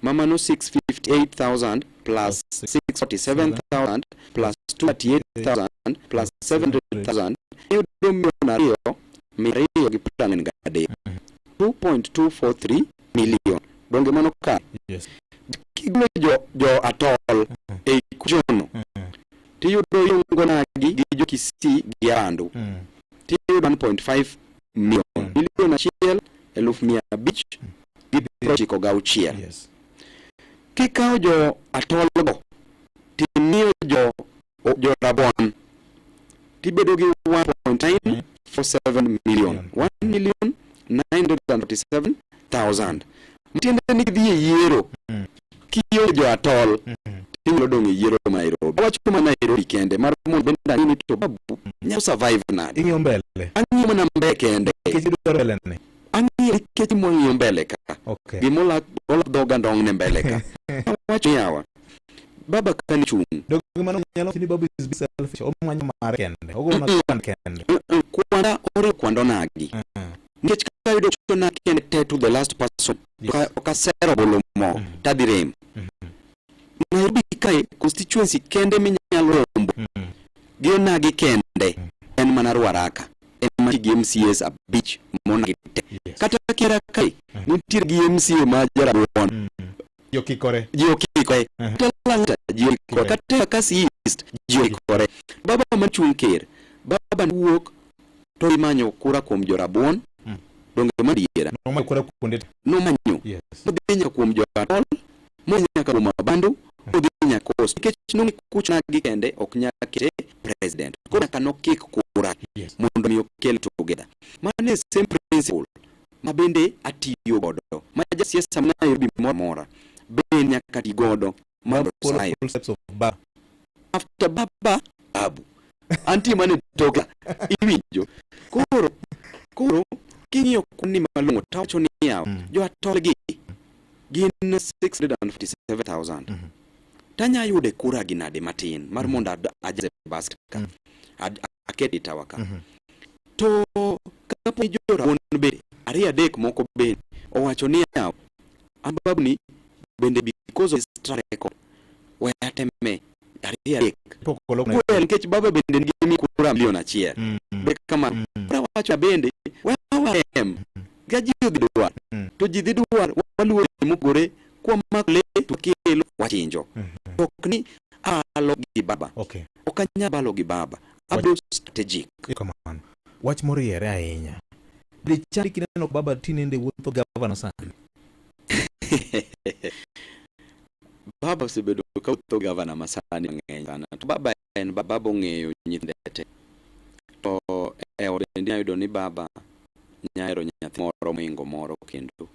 H: ma mano 658,000 plus 647,000 plus 238,000 plus 700,000 iyudo milion ariyo mia ariyo gi piero ang'wen gadek 2.243 million donge mano kare
D: Yes.
H: kigolo jo, jo atol e equation no tiyudo yongo nagi gi jo Kisii gi Abandu tiyudo 1.5 million milion achiel eluf mia abich gi piero ochiko gauchiel
D: Yes.
H: kikawo jo atol go timiyo jo jo Rabuon tibedo gi 1.947 million 1 million 947,000 matiende ni kidhi e yiero kionge jo atol tinyalo dong' e yiero ma Nairobi awacho ma Nairobi kende mar mondo bende ang'e ni to Babu nyalo survive nade
D: Ing'iyo mbele.
H: ang'iyo mana mbele kende
D: Nikech idwaro mbele ni.
H: ang'iyo nikech mwang'iyo mbele ka
D: Okay.
H: gimola ola dhoga ndong' ne mbele ka awacho ni yawa baba kani chung'
D: Donge mano nyalo wacho ni Babu is being selfish. Omanyo mare kende. Ogo mana kwan kende.
H: Kwanda oriwo kwand onagi nikech kayudo chona kende te to the last person to ok asero bolo moko tadhi rem Nairobi kae constituency kende minyalo rombo gi onagi kende en mana Ruaraka ema nitie gi MCAs abich monagi te kata Kiera kae nitie gi MCA ma Jarabuon
D: Ji okikore.
H: ji okikore kata Lang'ata ji okikore kata Embakasi East ji okikore baba machung' ker baba wuok to imanyo kura kuom jorabuon donge madiera
D: Nomanyo kura kuonde te.
H: nomanyo
D: Yes.
H: modhi nyaka kuom jo-Atol modhi nyaka kuom Abandu modhi nyaka Coast nikech nong'e kuch nagi kende ok nyal kete president koro nyaka nokik kura
D: Yes.
H: mondo mi okel together mano e same principle ma bende atiyo godo ma jasiasa ma Nairobi moro amora bende nyaka ti godo mar
D: Follow
H: sayo
D: full steps of Baba.
H: after baba babu antie mana e toka iwinjo koro koro king'iyo kwan ni malong'o tawacho ni yawa jo atol gi gin 647,000 tanya yude kura gi nade matin mar mondo ajaze basket ka aket e tawa ka to kapo ni jorabuon bende ariyo adek moko bende owacho ni yawa an babu ni bende because of his track record we ateme ariyo adek
D: Pok olok
H: Kwel nikech baba bende nigi mi kura milion achiel be kamano koro awacho bende we watem ka ji odhi dwar to ji dhi dwar waluwo yore mopogore kwamako le to wakelo wachinjo to ok ni alo gi baba
D: Okay.
H: ok anyal balo gi baba abedo strategic
D: Kamano. Wach moriere ahinya. Be chandi kineno baba tinende wuotho gavana sani?
H: Baba osebedo ka wuotho gavana masani mang'eny sana. To baba en baba ong'eyo nyithinde te. To E ot bende inyalo yudo ni baba nyahero nyathi moro mohingo moro kendo.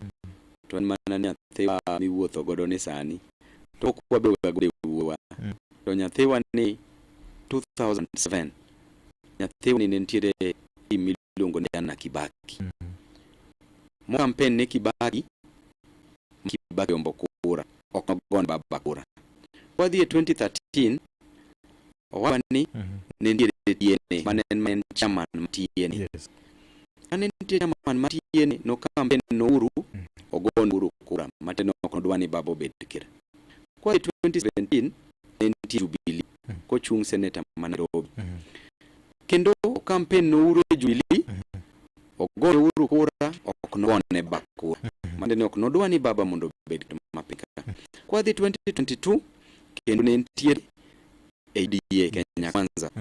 H: To en mana nyathiwa miwuotho godo ni sani to ok wabedo ga godo e wuowa. To nyathiwa ni 2007 nyathiwa ni ne nitiere team miluongo ni Diana Kibaki. Mo campaign ne Kibaki, Kibaki ombo kura, ok nogone baba kura. Wadhi e 2013 owadwa ni ne nitiere TNA mane en ma en chairman ma TNA. Kane nitie chairman ma TNA no campaign no Uhuru ogon Uhuru kura matiende ni ok nodwa ni baba obed ker. Kwa 2017 ne nitie Jubilee kochung' senator ma Nairobi. Kendo campaign no Uhuru e Jubilee ogone Uhuru kura ok nogone baba kura. Matiende ni ok nodwa ni baba mondo obed ker ma piny ka. Kwadhi 2022 kendo ne nitiere e UDA Kenya Kwanza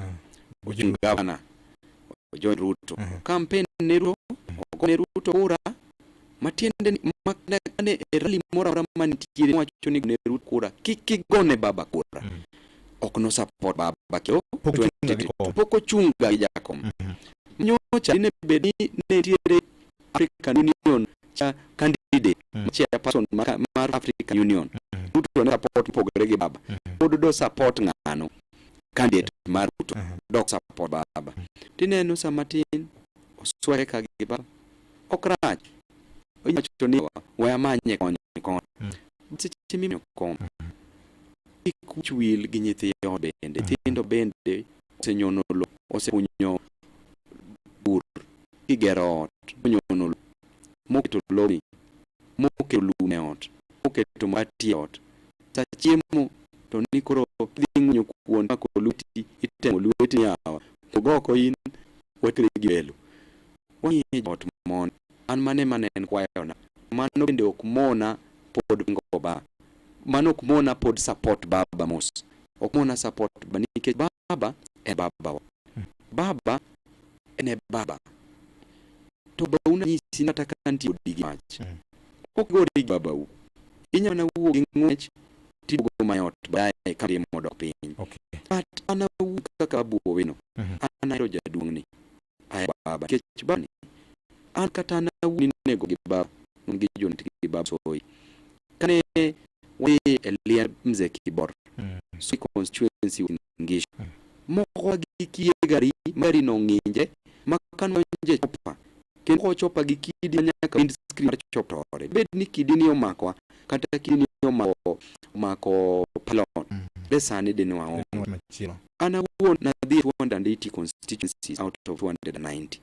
H: ochung' gavana ojoin Ruto. Campaign ne Ruto ogone Ruto kura matiende ni makane e rally moro amora manitiere wacho ni gone Ruto kura kik igone baba kura. Ok no support baba kendo
D: Pok ochunga gi
H: 2022
D: kom.
H: pok ochunga gi jakom. Nyocha dine bed ni ne nitiere African Union cha candidate chairperson mar African Union. Ruto ne support mopogore gi baba. Pod do support ng'ano candidate mar Ruto dok support baba. Tineno sama tin oswere ka gi baba. Ok rach. Iwacho ni we amanye koni koni. Seche mimiyo kom kik wich wil gi nyithi ot bende. Nyithindo bende osenyono lo, osekunyo bur kigero ot, monyono lo, moketo lowni, moketo lum e ot, moketo mabati e ot. Sa chiemo to ni koro idhi ng'wenyo kuon mako lweti, itemo lweti ni yawa. Wuog oko in, wekri gi welo. Wang'iye joot mondi. An mano ema ne en kwayona. Mano bende ok mona pod pingo baba. Mano ok mona pod support baba mos. Ok mona support baba nikech baba e babawa. Baba en e baba. To babau nanyisi ni kata ka nitie odi gi mach. Ok igori gi babau. Inyalo mana wuok gi ng'wech tiduogo mayot baadaye ka mirima odok piny. But an awuok kaka Babu Owino. An ahero jaduong'ni. Ahero baba. Nikech babani, an kata an awuon inego gi baba gi Junet gi baba Soi. Kane wadhi e liend Mzee Kibor, Soi constituency Ngisho. Moko gi kiye gari, ma gari no ng'inje, ma kanodonjo e chopa, kendo kochopa gi kidi ma nyaka windscreen mar chopa tore. Bed ni kidi ni omakowa, kata kidi ni omako, omako pylon, de sani dine waonge.
D: Machielo.
H: An awuon nadhi e 280 constituencies out of 290.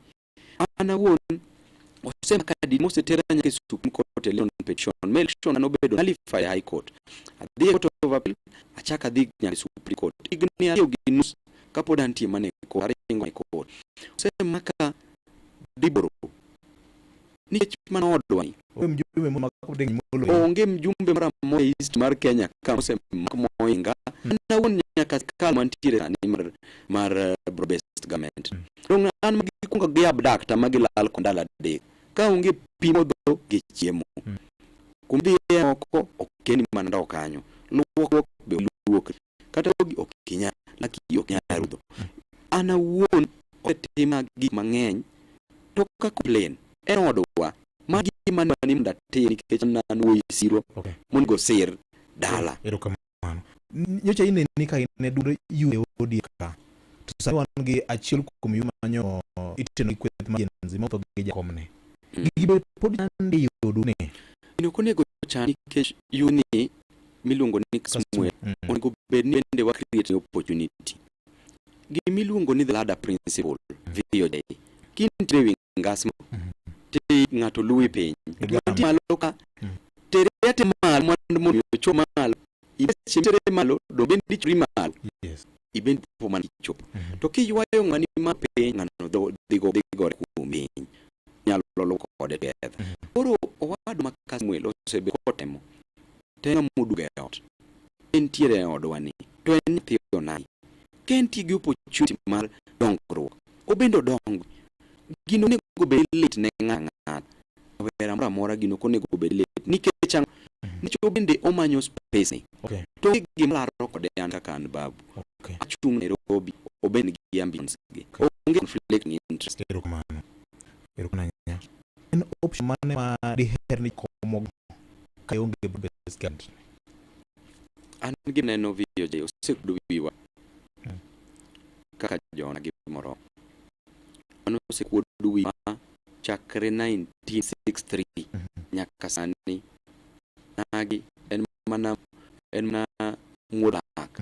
H: An awuon osemaka didi mosetera nyaka e Supreme Court election petition. Ma election nobedo nullified e High Court. Adhi e Court of Appeal, achako adhi nyaka e Supreme Court. Higni ariyo gi nus kapod antie mana e court, aringo e court. Osemaka diboro nikech mano odwa ni.
D: Onge mjumbe moloyi.
H: Onge mjumbe moro amora e East mar Kenya ka mosemak mohinga. An awuon nyaka sirkal mantiere sani mar, mar broad based government. Dong' an ma gikwongo gi abduct ma gilal kod ndalo adek. Ka onge pi modho gi chiemo. Kuma idhiye oko ok en mana dok kanyo. Luokruok be luokri. Kata dhogi ok inyal, laki ok inyal rudho. An awuon osetima gik mang'eny to ka complain en odwa. Ma gima ni mondo atim nikech an an wuoyi siro monego sir dala.
D: Erokamano. Nyocha ineni ka in e duond yue ODM ka. To sani wan gi achiel kuom yu manyo iteno gi kweth mar Gen Z mawuotho gi jakomne. Gigi be pod chande e odu ni.
H: Gini ok onego chan nikech yuni miluongo ni Kasmuel onego bed ni bende wa create opportunity. Gima iluongo ni the ladder principle VOJ. Kintie wi ngas ti ng'ato luwi piny. Mantie malo ka tere ate malo mondo mi ochop malo. Ibe tere malo do bende ichori malo. Ibe po mana kichopo. To kiywayo ng'ani ma piny ng'ano dhi go dhi gore kuom piny. Nyalo luwo kode together. Koro owadwa ma Kasmuel osebedo kotemo. To en ng'ama oduogo e ot. Entiere e odwa ni. To en nyathi onagi. Ka entie gi opportunity mar dongruok, obende odong. Gino onego bed lit ne ng'ato ang'ata. Rawera moro amora gino ok onego bed lit. Nikech ang'o? Nikech obende omanyo space ni. To onge gima laro kode an kaka an babu. Achung' Nairobi, obed gi ambitions gi. Onge conflict in interest. interest.
D: Erokamano. Erokamano ahinya. En option mane ma diher ni komo ka ionge broad based government?
H: An gima neno VOJ osekuodo wiwa kaka jona gimoro. Mano osekuodo wiwa chakre 1963 nyaka sani. Nagi en mana muodo lak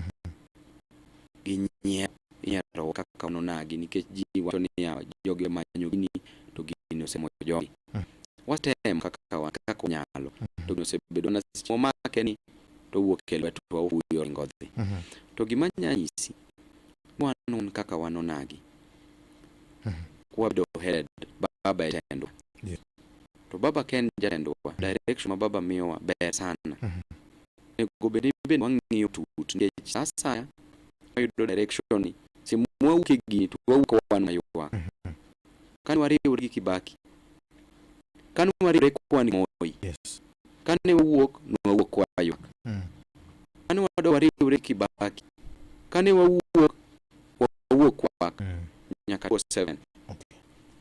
H: gi nyiero inyiero kaka wan onagi nikech ji wacho niya, jogi manyo gini to gini osemo jogi. Watem kaka wan kaka wanyalo to gini osebedo mana seche momake ni to owuok e lwetwa, ofuyo, oringo odhi. To gima anya nyisi wan wan kaka wan onagi kwabedo headed baba e tendwa to baba ka en jatendwa, direction ma baba miyowa ber sana. Onego bed ni bende wang'iyo tut nikech sa asaya wayudo direction ni seche mwawuok e gini to wawuok wan maywak. Kane wariwre gi Kibaki, kane wariwre kwan gi Moi, kane wawuok nwawuok kwaywak. Kane wadok wariwre gi Kibaki, kane wawuok wawuok kwak nyaka 7.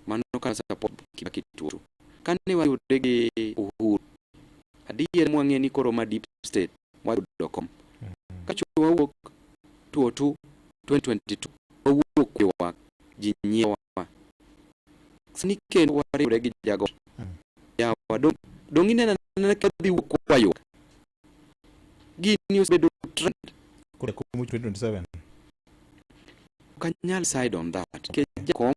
H: Mano ka support Kibaki tuo. Kane wariwre gi Uhuru, adier mwang'e ni koro ma deep state wayudo kom. Kacho wawuok 2022 2022 wawuok ywak, ji nyiewa. Sani kendo wariwre gi jago. Yawa dong dong ineno anena ka dhi wuok kwaywak. Gini osebedo trend.
D: Koro komo 2027.
H: Ok anyal side on that. Nikech jakom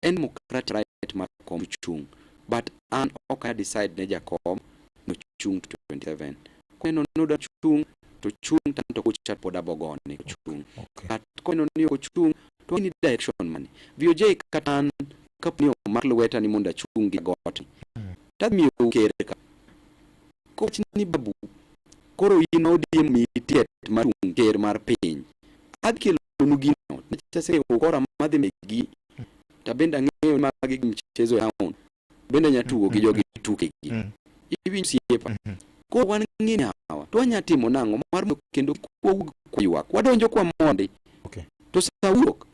H: en democratic right mar kom chung'. But an ok a decide ne jakom nochung' 27. Koneno ni odwa chung' to chung', to anto kucha pod abogone chung'. But koneno ni ok ochung' to ni direction mane. VOJ kata an kapo ni omak lweta ni mondo achung' gi got. Tadhi miyo ker ka. Kowach ni babu koro in ODM miyi tiket mar chung' ker mar piny. Adhi kelonu gino. Nikech aseng'eyo ukora madhi megi. To bende ang'eyo ni magi gi mchezo ya town. Bende anya tugo gi jogi tukegi. Iwinjo, osiepa? Koro wan ng'e yawa to wanya timo nang'o mar mondo kendo kik wawuog kwa ywak. Wadonjo kwa mondi. To sa wuok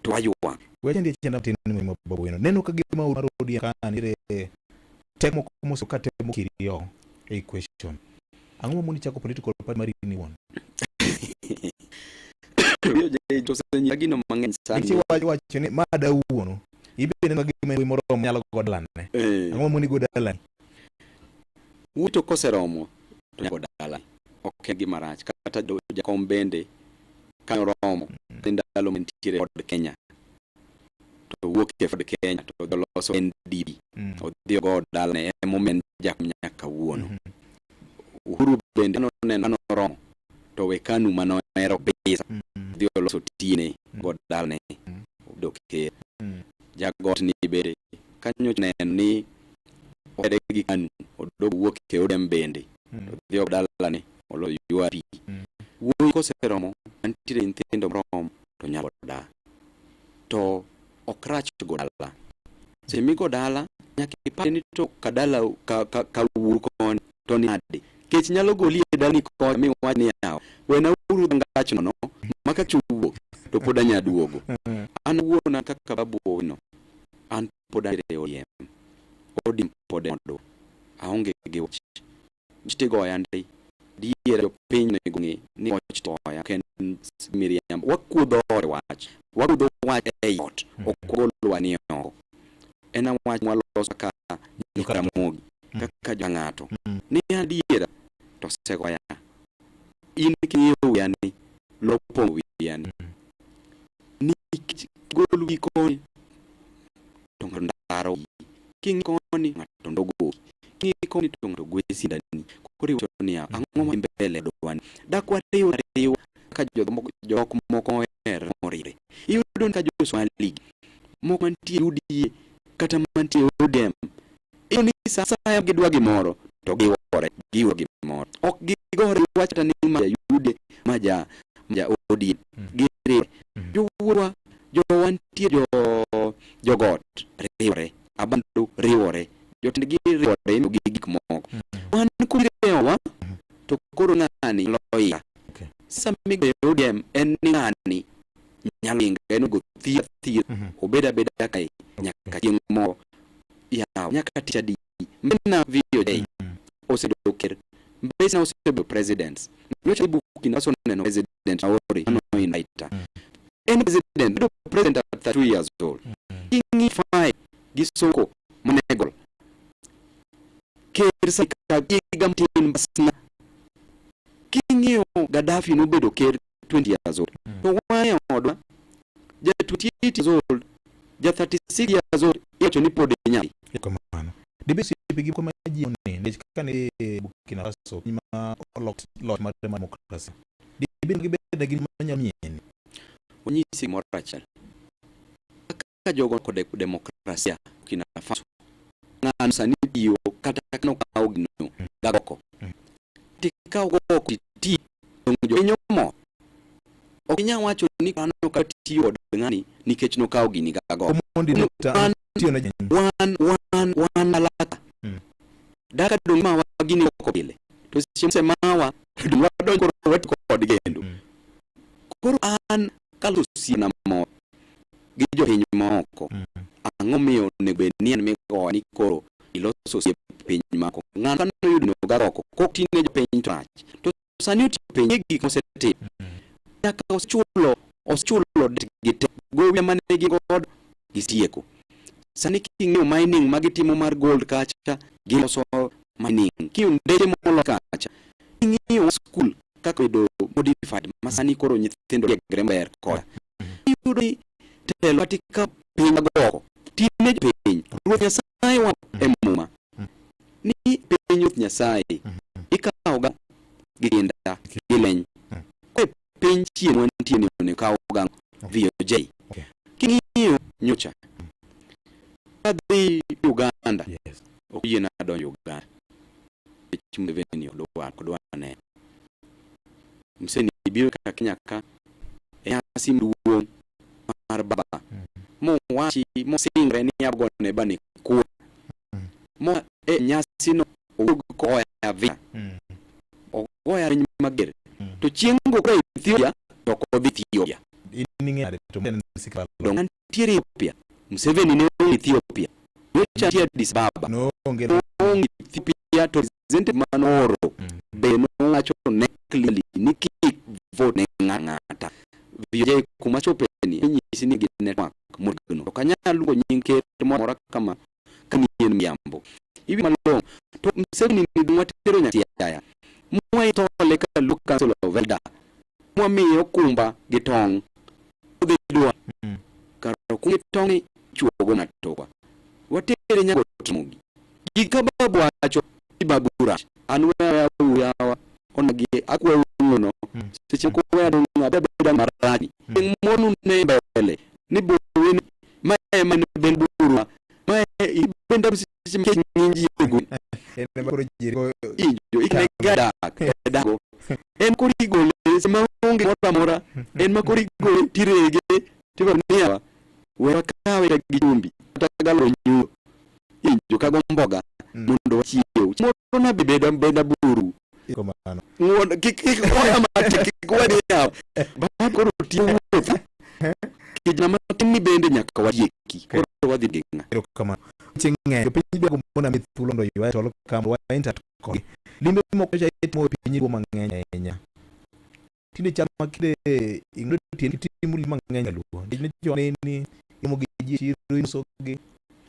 H: to waywak.
D: Weche ndiye chenda matin ni muhimu Babu Owino. Neno ka gima mar ODM ka nitiere tek moko mosiko ka temo kiri oko e equation. Ang'o mamoni chako political party mari in iwuon?
H: VOJ to osenyisa gino mang'eny sana.
D: Nikech iwacho ni ma dawuono ibe neno ka gima en wuoyi moromo nyalo go dalane. Ang'o mamoni go dalani?
H: Wuoyi to koseromo to nyaka go dala. Ok en gima rach. Kata jakom bende ka oromo e ndalo mantiere Ford Kenya to owuok e Ford Kenya to odhi oloso NDP. Odhi ogo dalane, emomiyo en jakom nyaka kawuono. Uhuru bende noneno ka noromo to we KANU manohero kabisa, odhi oloso TNA, go dalane, obedo ker. Jagot ni bende kanyocha neno ni owere gi KANU, odog owuok e ODM bende to odhi ogo dalane oloso URP. Wuoyi koseromo mantiere gi nyithindo moromo to nyalo dala. To ok rach go dala. Seche migo dala nyaka ipar ni to kadala ka wuoru koni to ni nade. Kech nyalo goli e dalani kocha miwach ni yawa wena uru dhangach nono ma ka wuok to pod anya duogo. An awuon an kaka Babu Owino an pod antiere e ODM. ODM pod en odwa. Aonge gi wach. Wach tigoya ndi. Adiera jopiny onego ng'e ni wach tigoya ok en miriambo. Wakuodho e wach. Wakuodho wach ei ot. Ok wagol wach ni oko. En wach mwaloso kaka nyikwa Ramogi, kaka jo ng'ato. Ni adiera to osegoya. In king'iyo wiya ni, lo opong'o wiya ni. Nikech gol wiyi koni to ng'ato ndaro wiyi. King'iyo koni ng'ato ndogo wiyi. King'iyo koni to ng'ato gwe sindani. Koro iwacho niya, ang'o madhi mbele e odwa ni? Dak wariw ariwa kaka jok moko oher moriwre. Iyudo ni ka jo Somali gi moko mantie UDA kata mantie ODM, iyudo ni sa asaya gidwa gimoro to giwore, giyudo gimoro. Ok gigore giwach kata ni ma ja UDA, ma ja ODM. Giriwre. Jowuowa, jowa nitie jo jogot riwore, Abandu riwore, jotendgi riwore imiyogi gik moko. Wan kuriwowa to koro ng'ani loya. Sama migoyo ODM en ni ng'ani Nyalo inga en onego thir thir obed abeda kae nyaka chieng' moro yaw nyaka tich adi mbena VOJ osebedo ker mbesna osebedo presidents nyocha dhi Burkina Faso neno president Traore mano invite en president bedo president at 32 years old king'i Faye gi Sonko manegol ker sa higa matin basna king'iyo Gaddafi nobedo ker 20 years old to wan e odwa ja 28 years old ja 36 years old iwacho ni pod nyathi
D: Erokamano. Dibed osiepe gi moko ma ji ni nikech kane Burkina Faso piny ma olok loch mar demokrasia. Dibed ni gibed gin manyalo mieni.
H: Onyisi gimoro achiel kaka jogo kod demokrasia Burkina Faso ng'ano sani tiyo kata nokawo gino gagoko tikawo goko titi dong jopiny omor ok inyal wacho ni kano ka tiyo kod ng'ani nikech nokawo gini gagoko
D: Omondi ne
H: wan
D: tiyo ne
H: wan wan wan alaka daka dong mawa gini oko pile to seche mosemawa dong wadonj koro wati kodgi kendo koro an kaloso osiepna moro gi jopiny maoko ang'o miyo onego bed ni an migowa ni koro iloso osiep piny maoko ng'ano ka noyudo gagoko kok tine jopiny to rach to sani otiyo piny e gik mosetimo nyaka osechulo osechulo det gi te gowi mane gin godo gitieko sani king'iyo mining ma gitimo mar gold kacha giloso mining king'iyo ndeche molo kacha king'iyo skul kaka obedo modified ma sani koro nyithindo tiegre maber koda iyudo ni telo katika piny magoko tine jopiny ruoth nyasaye wa e muma ni piny ruoth nyasaye ikawo ga gi kinda gi leny e piny chien wantie ni onego kaw ga VOJ king'iyo nyocha kadhi Uganda ok oyiena donjo Uganda nikech Museveni ok dwa ok dwa neno Museveni biro ka Kenya ka e nyasi maduong' mar baba mowachi mosingre ni abogone bani kura mo e nyasino owuog koa vita ogoya piny mager to chieng' go koro Ethiopia to ok odhi Ethiopia
D: In ing'e nade to en sirkal.
H: Dong antiere Ethiopia Museveni ne onge Ethiopia nyocha nitie Addis Ababa
D: noonge
H: noonge Ethiopia to representative manooro be nowacho ne clearly ni kik vote ne ng'ata VOJ kuma chopeni inyisi ni gi network motegno ok anyal luongo nying ker moro amora kama ka ni en miriambo iwi malong'o to Museveni ni dong watero nyaka Siaya mwaithole ka Luo Council of Elder mwamiye okumba gi tong' odhi dwa kar okumba gi tong' ni chuogo matokwa watere nyaka Ramogi gik ka babu wacho ni babu rach an weya uyawa onagi akwayo ng'uono seche moko weya dong' abeda abeda marach chieng' moro nune mbele ni bowe ni ma ema en ben burwa ma bende seche ma kech ng'inji e gweng'
D: En ema koro ji go
H: injo ikne ga dak e dago en koro igole seche ma onge moro amora en ma koro igole tirege tiwacho niya we wakawe kata gi chumbi kata galo nyundo injo kago mboga mondo wachiew moro na be beda beda buru
D: Erokamano.
H: ng'uon kik kik oya matek kik weni yawa baba koro tiyo wuoth kijana matin ni bende nyaka watieki koro wadhi gi ng'a
D: Erokamano. Weche ng'eny. Jopiny dwa gombo mondo ami thuolo mondo oywaye tol ka mondo wa interact kodgi. Limbe moko nyocha itimo e piny luo mang'eny ahinya. Tinde chal ma kinde ing'ado tiendi timo limbe mang'eny kaluo. Nikech ne jowa neni, iromo gi ji e chiro, imoso gi.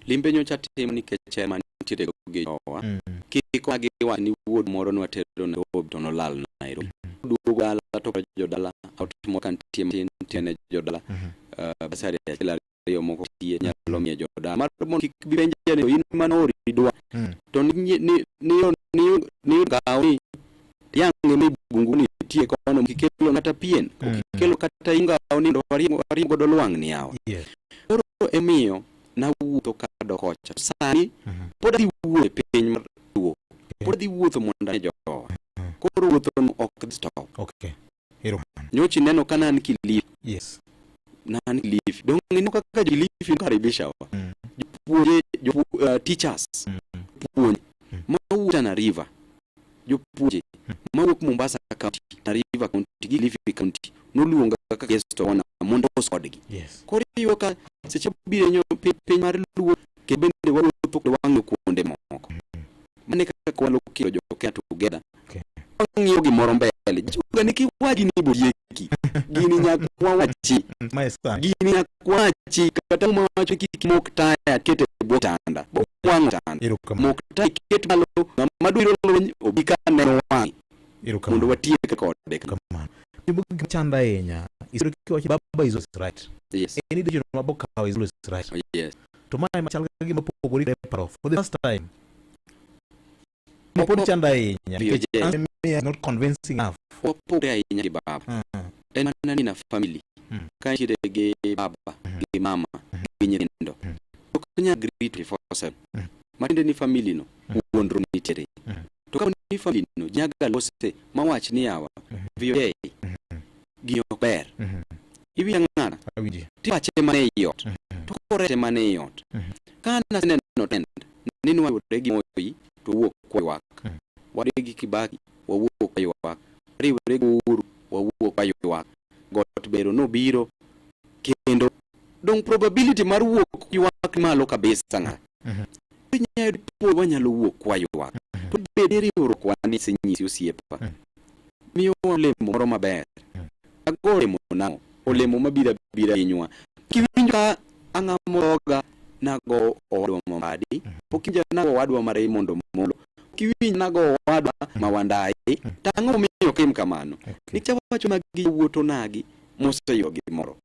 H: Limbe nyocha tim nikech hera mantiere go gi jowa. Kik wagi wach ni wuod moro nwatero Nairobi to nolal Nairobi. Duogo dala to jodala ot moro ka nitie matin tene jodala. Basari achiel ariyo moko tie nyalo miyo jodala. Mar mondo kik bi penje ni to in mane ori dwa. To ni ni ni ni ni gawo ni yang'e mi bungu ni tie kono kikelo kata pien okikelo kata ingawo ni mondo wariemb godo lwang'ni yawa. Koro emiyo nawuotho kadok kocha. Sani pod adhi wuotho e piny mar Luo. Pod adhi wuotho mondo ane jowa. Koro wuotho no ok dhi stop.
D: Okay. Erokamano.
H: Nyocha ineno ka ne an Kilifi.
D: Yes.
H: Ne an Kilifi. Donge ineno kaka jo Kilifi nokaribisha wa. Jopuonje, teachers, puonj mawuok Tana River, jopuonje mawuok Mombasa County, Tana River County gi Kilifi County noluonga kaka Yesu to ona mondo os kodgi.
D: Yes.
H: Koro iyudo ka seche biro nyo piny mar Luo kendo bende wawuotho kod wang'yo kuonde moko. Mano e kaka wanyalo kelo jo Kenya together.
D: Okay.
H: Wang'iyo gimoro mbele. Jiwoga ni kiwaji ni bodieki. Gini nyaka wawachi.
D: Mae sani.
H: Gini nyaka wachi. Kata muma wacho ni kik mok taya ket e bwo tanda. Bo wang'o tanda.
D: Erokamano.
H: Mok taya iket malo ng'ama dwaro lweny obi ka neno wang'e
D: Erokamano.
H: mondo watiek kode.
D: Erokamano. Gima chanda ahinya. Isebedo kiwacho baba is always right.
H: Yes.
D: Any decision ma bokawo is always right.
H: Yes.
D: To mae machal ka gima pogore gi paro for the first time. Ne pod chanda ahinya nikech
H: VOJ.
D: answer miya not convincing enough.
H: Wapogre ahinya gi baba. En mana ni na family. Ka intiere gi baba, gi mama, gi nyithindo. Ok nyal agree 24/7. Matiende ni family no wuondruok nitiere. To kapo ni family no nyaga lose mawach ni yawa VOJ gini ok ber. Iwinjo ng'ana?
D: Awinji.
H: Tiwache mana ei ot. To korete mana ei ot. Ka naseneno trend ni nwayudre gi Moi to wawuok kwaywak. Wariwre gi Kibaki wawuok kwaywak. Wariwre gi Uhuru wawuok kwaywak. Got bero nobiro kendo dong probability mar wuok ywak ni malo kabisa ng'a. Inyalo yudo po wanyalo wuok kwaywak. To bed ni riwruok wa ni senyisi osiepa. Miyo olemo moro maber. Ago olemo nang'o? Olemo mabiro abira hinywa. Kiwinjo ka ang'amo dhoga nago owadwa ma Mbadi, pok iwinjo nago owadwa ma Raymond Omolo, pok iwinjo nago owadwa ma Wandayi, to ang'o momiyo ok tim kamano? Nikech awacho magi yawuot onagi moseyudo gimoro.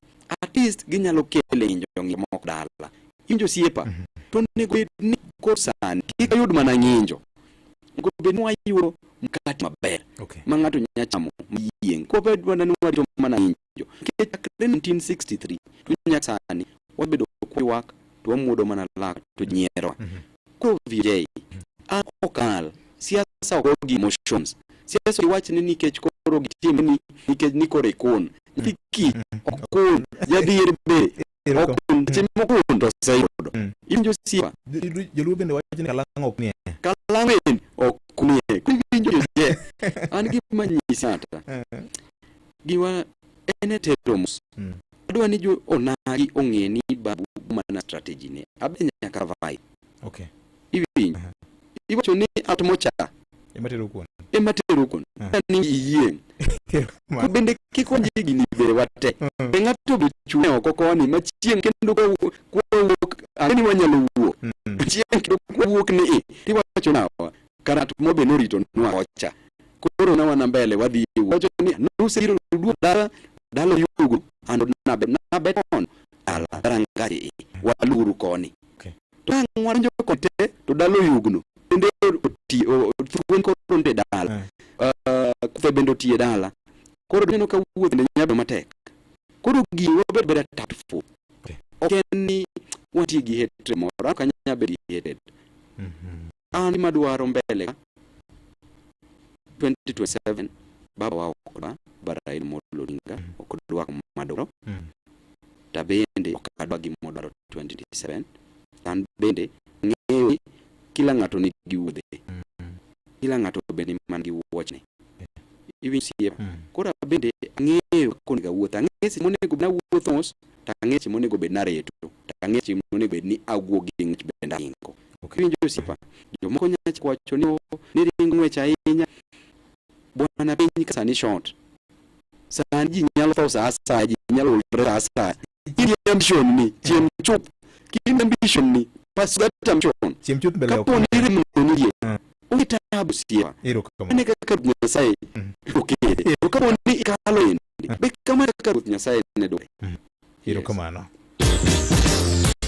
H: At least ginyalo kelo ng'injo ng'injo moko dala. Iwinjo osiepa? To onego bed ni koro sani kik wayud mana ng'injo. Onego bed ni wayudo mkate maber
D: Okay.
H: ma ng'ato nyalo chamo mayieng'. Kwabed mana ni warito mana ng'injo. Nikech chakre 1963 to nyaka sani wabedo kwaywak to wamuodo mana lak to ji nyierowa. Koro VJ, an ok anyal. Siasa ok go gi emotions. Siasa ok iwach ni nikech koro gitimni nikech ni koro ikun. Nyathi kich ok kun. Jadhier be ok kun. Seche mokun to oseyudo. Iwinjo osiepa?
D: Joluo bende wacho ni kalang' ok nie.
H: Kalang' bende ok nie. Koro iwinjo je. An gima nyisi ata. Giwa en e tero mos. Adwa ni jo onagi ong'e ni babu mana strategy ne. Abe nyaka survive.
D: Okay.
H: Iwinjo? Iwacho ni at mocha
D: Ema tero kuon.
H: ema tero kuon. Ni iyieng'. To bende kik wanji gini bende wate. Be ng'ato be chung' oko koni ma chieng' kendo kwawuok ang'e ni wanyalo wuok. Chieng' kendo kwawuok ni i tiwacho nawa kara ng'at mo be norito nwa kocha. Koro na wana mbele wadhi wuok. Wacho ni nusebiro duogo dala dala yugo an nabe nabe on dala rangach i waluru koni.
D: Okay.
H: To ang' wadonjo koni te to dala oyugno bende oti thuon koro nitie dala. Kuthe bende oti e dala. Koro ineno ka wuoth bende nyalo bedo matek. Koro gini wabed beda tactful. Ok en ni wantie gi hatred moro, an ok anyal bedo gi hatred. An gima dwaro mbele ka 2027 baba wa ok dwa, baba Raila Amolo Odinga ok dwa kuma dwaro. To bende ok adwa gima odwaro 2027. An bende ang'eyo ni kila ng'ato nigi wuodhe. Kila ng'ato bende man gi wuochne. Iwinjo osiepa? Koro bende ang'eyo kaka onego awuoth. Ang'eyo seche monego bed ni awuotho mos, to ang'eyo seche monego bed ni areto, to ang'eyo seche monego bed ni awuok gi ng'wech bende aringo. Iwinjo osiepa? Jomoko nyalo chako wacho ni oh, ni ringo ng'wech ahinya. Bwana piny ka sani short. Sani ji nyalo tho sa asaya, ji nyalo ulre sa asaya. In gi ambition ni chiem chuth. Kin gi ambition ni pursue that ambition.
D: Chiem chuth mbele ok.
H: Kapo ni rem no nitie, onge taabu osiepa.
D: Erokamano.
H: Mano e kaka Ruoth Nyasaye okete. To kapo ni ikalo endi, be kamano e kaka Ruoth Nyasaye ne dware.
D: Erokamano.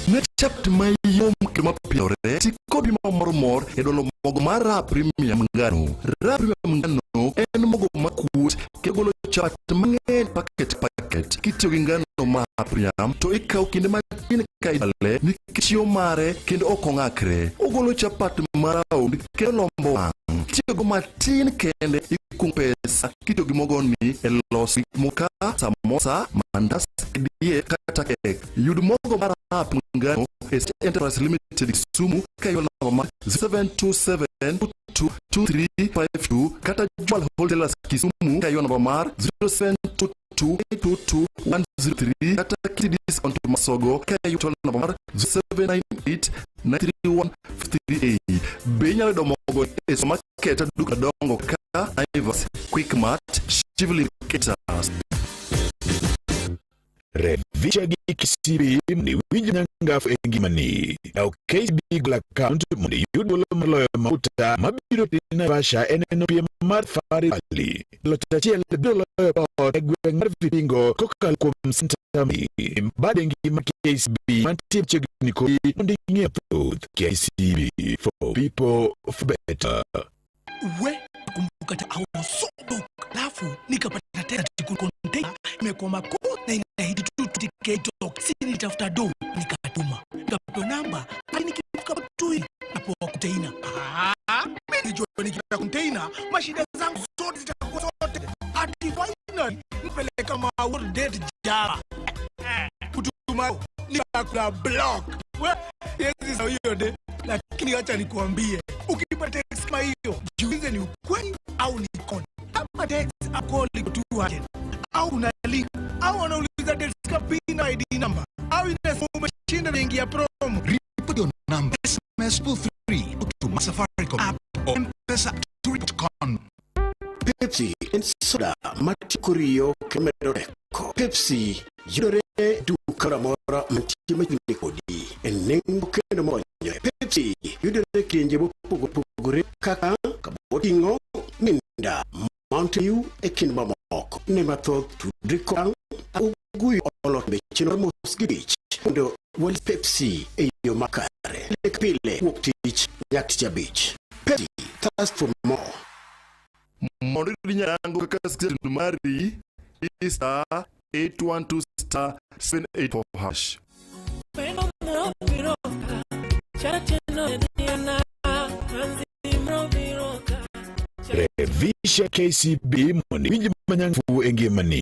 J: Ne chapt mayom kendo mapilore, ti kod pi mamoro mor e dolo mogo mar Raha Premium ngano. Raha Premium ngano en mogo makuot kendo golo chapat mang'eny paket paket. Kitiyo gi ngano mar Raha Premium to ikawo kinde matin ka idwale nikech yo mare kendo ok ong'akre. Ogolo chapat ma round kendo lombo wang'. Kitiyo go matin kende ikungo pesa kitiyo gi mogoni e loso gik moko kaka samosa, mandas, die kata kek. Yud mogo mar Raha Premium ngano e Star Enterprise Limited Kisumu ka ioro namba mar 0727222352 kata Jewel Wholesalers Kisumu ka ioro namba mar 0722. 2 822 103 kata kiti discount masogo ka iyudo namba mar 0798 931 538. Be inyalo yudo mogo e supermarket duka madongo kaka Naivas, Quickmart, Shivling Caterers.
F: Revisha gi KCB mondo iwinj nyangafu e ngimani. Yaw KCB Goal Account mondo iyud thuolo mar loyo mafuta mabiro teri Naivasha e neno piem mar Safari Rally. Lot achiel biro loyo plot e gweng' mar Vipingo kokalo kuom Centre Mari. Bad bengi mar KCB mantie machiegni kodi mondo ing'e mathoth. KCB, for people, for better.
K: We kumbuka I was so broke, alafu nikapata tena container imekoma ko na inahidi tu 20K talk. Si nilitafuta do, nikatuma, nikapewa namba hadi nikifika tu hivi napewa container. Ah, mimi nilijua nikipata container mashida zangu zote zitakuwa zote. Ati finally nipeleka ma world date java kutuma nikakula block. We siwezi sahau hiyo de, lakini acha nikuambie, ukipata text kama hiyo, jiulize ni ukweli au ni con. Kama text au call iko tu urgent, au una link au wanauliza details kama PIN na ID number au inasema umeshinda na ingia promo.
L: Put your number SMS 3 to my Safaricom app or M-Pesa to report con.
M: Pepsi en soda matieko riyo kendo medo teko. Pepsi yudore e duka moro amora mantie machiegni kodi e nengo kendo mowinjore. Pepsi yudore e kidienje mopogore opogore kaka kaboting'o, Mirinda, Mountain Dew e kind mamoko. Ne mathoth tudri koda Uguyu olo chenro mos gi tich mondo walos Pepsi e yo makare. Pile ka pile wuok tich nyaka tich abich. Pepsi, thirst for more.
J: Mondo iyud nyango kaka station mari di *812*784#.
E: Pendo mrobiroka, chacheno diana, anzi mrobiroka.
F: Revisha KCB mondo iwinj manyangafu e ngimani.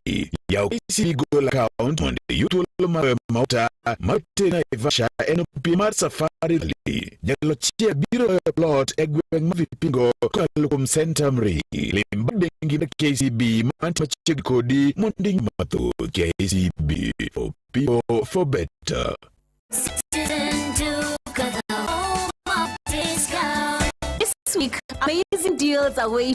F: Yaw KCB Goal Account mondo iyud thuolo mar loyo mafuta mar teri Naivasha e neno piem mar Safari Rally. Jaloch achiel biro loyo plot e gweng' mar Vipingo kokalo kuom Centamri. Lim bad bengi mar KCB mantie machiegni kodi mondo ing'e mathoth. KCB, for people, for better.
N: Citizen Duka, the home of discount.
O: This week, amazing deals await.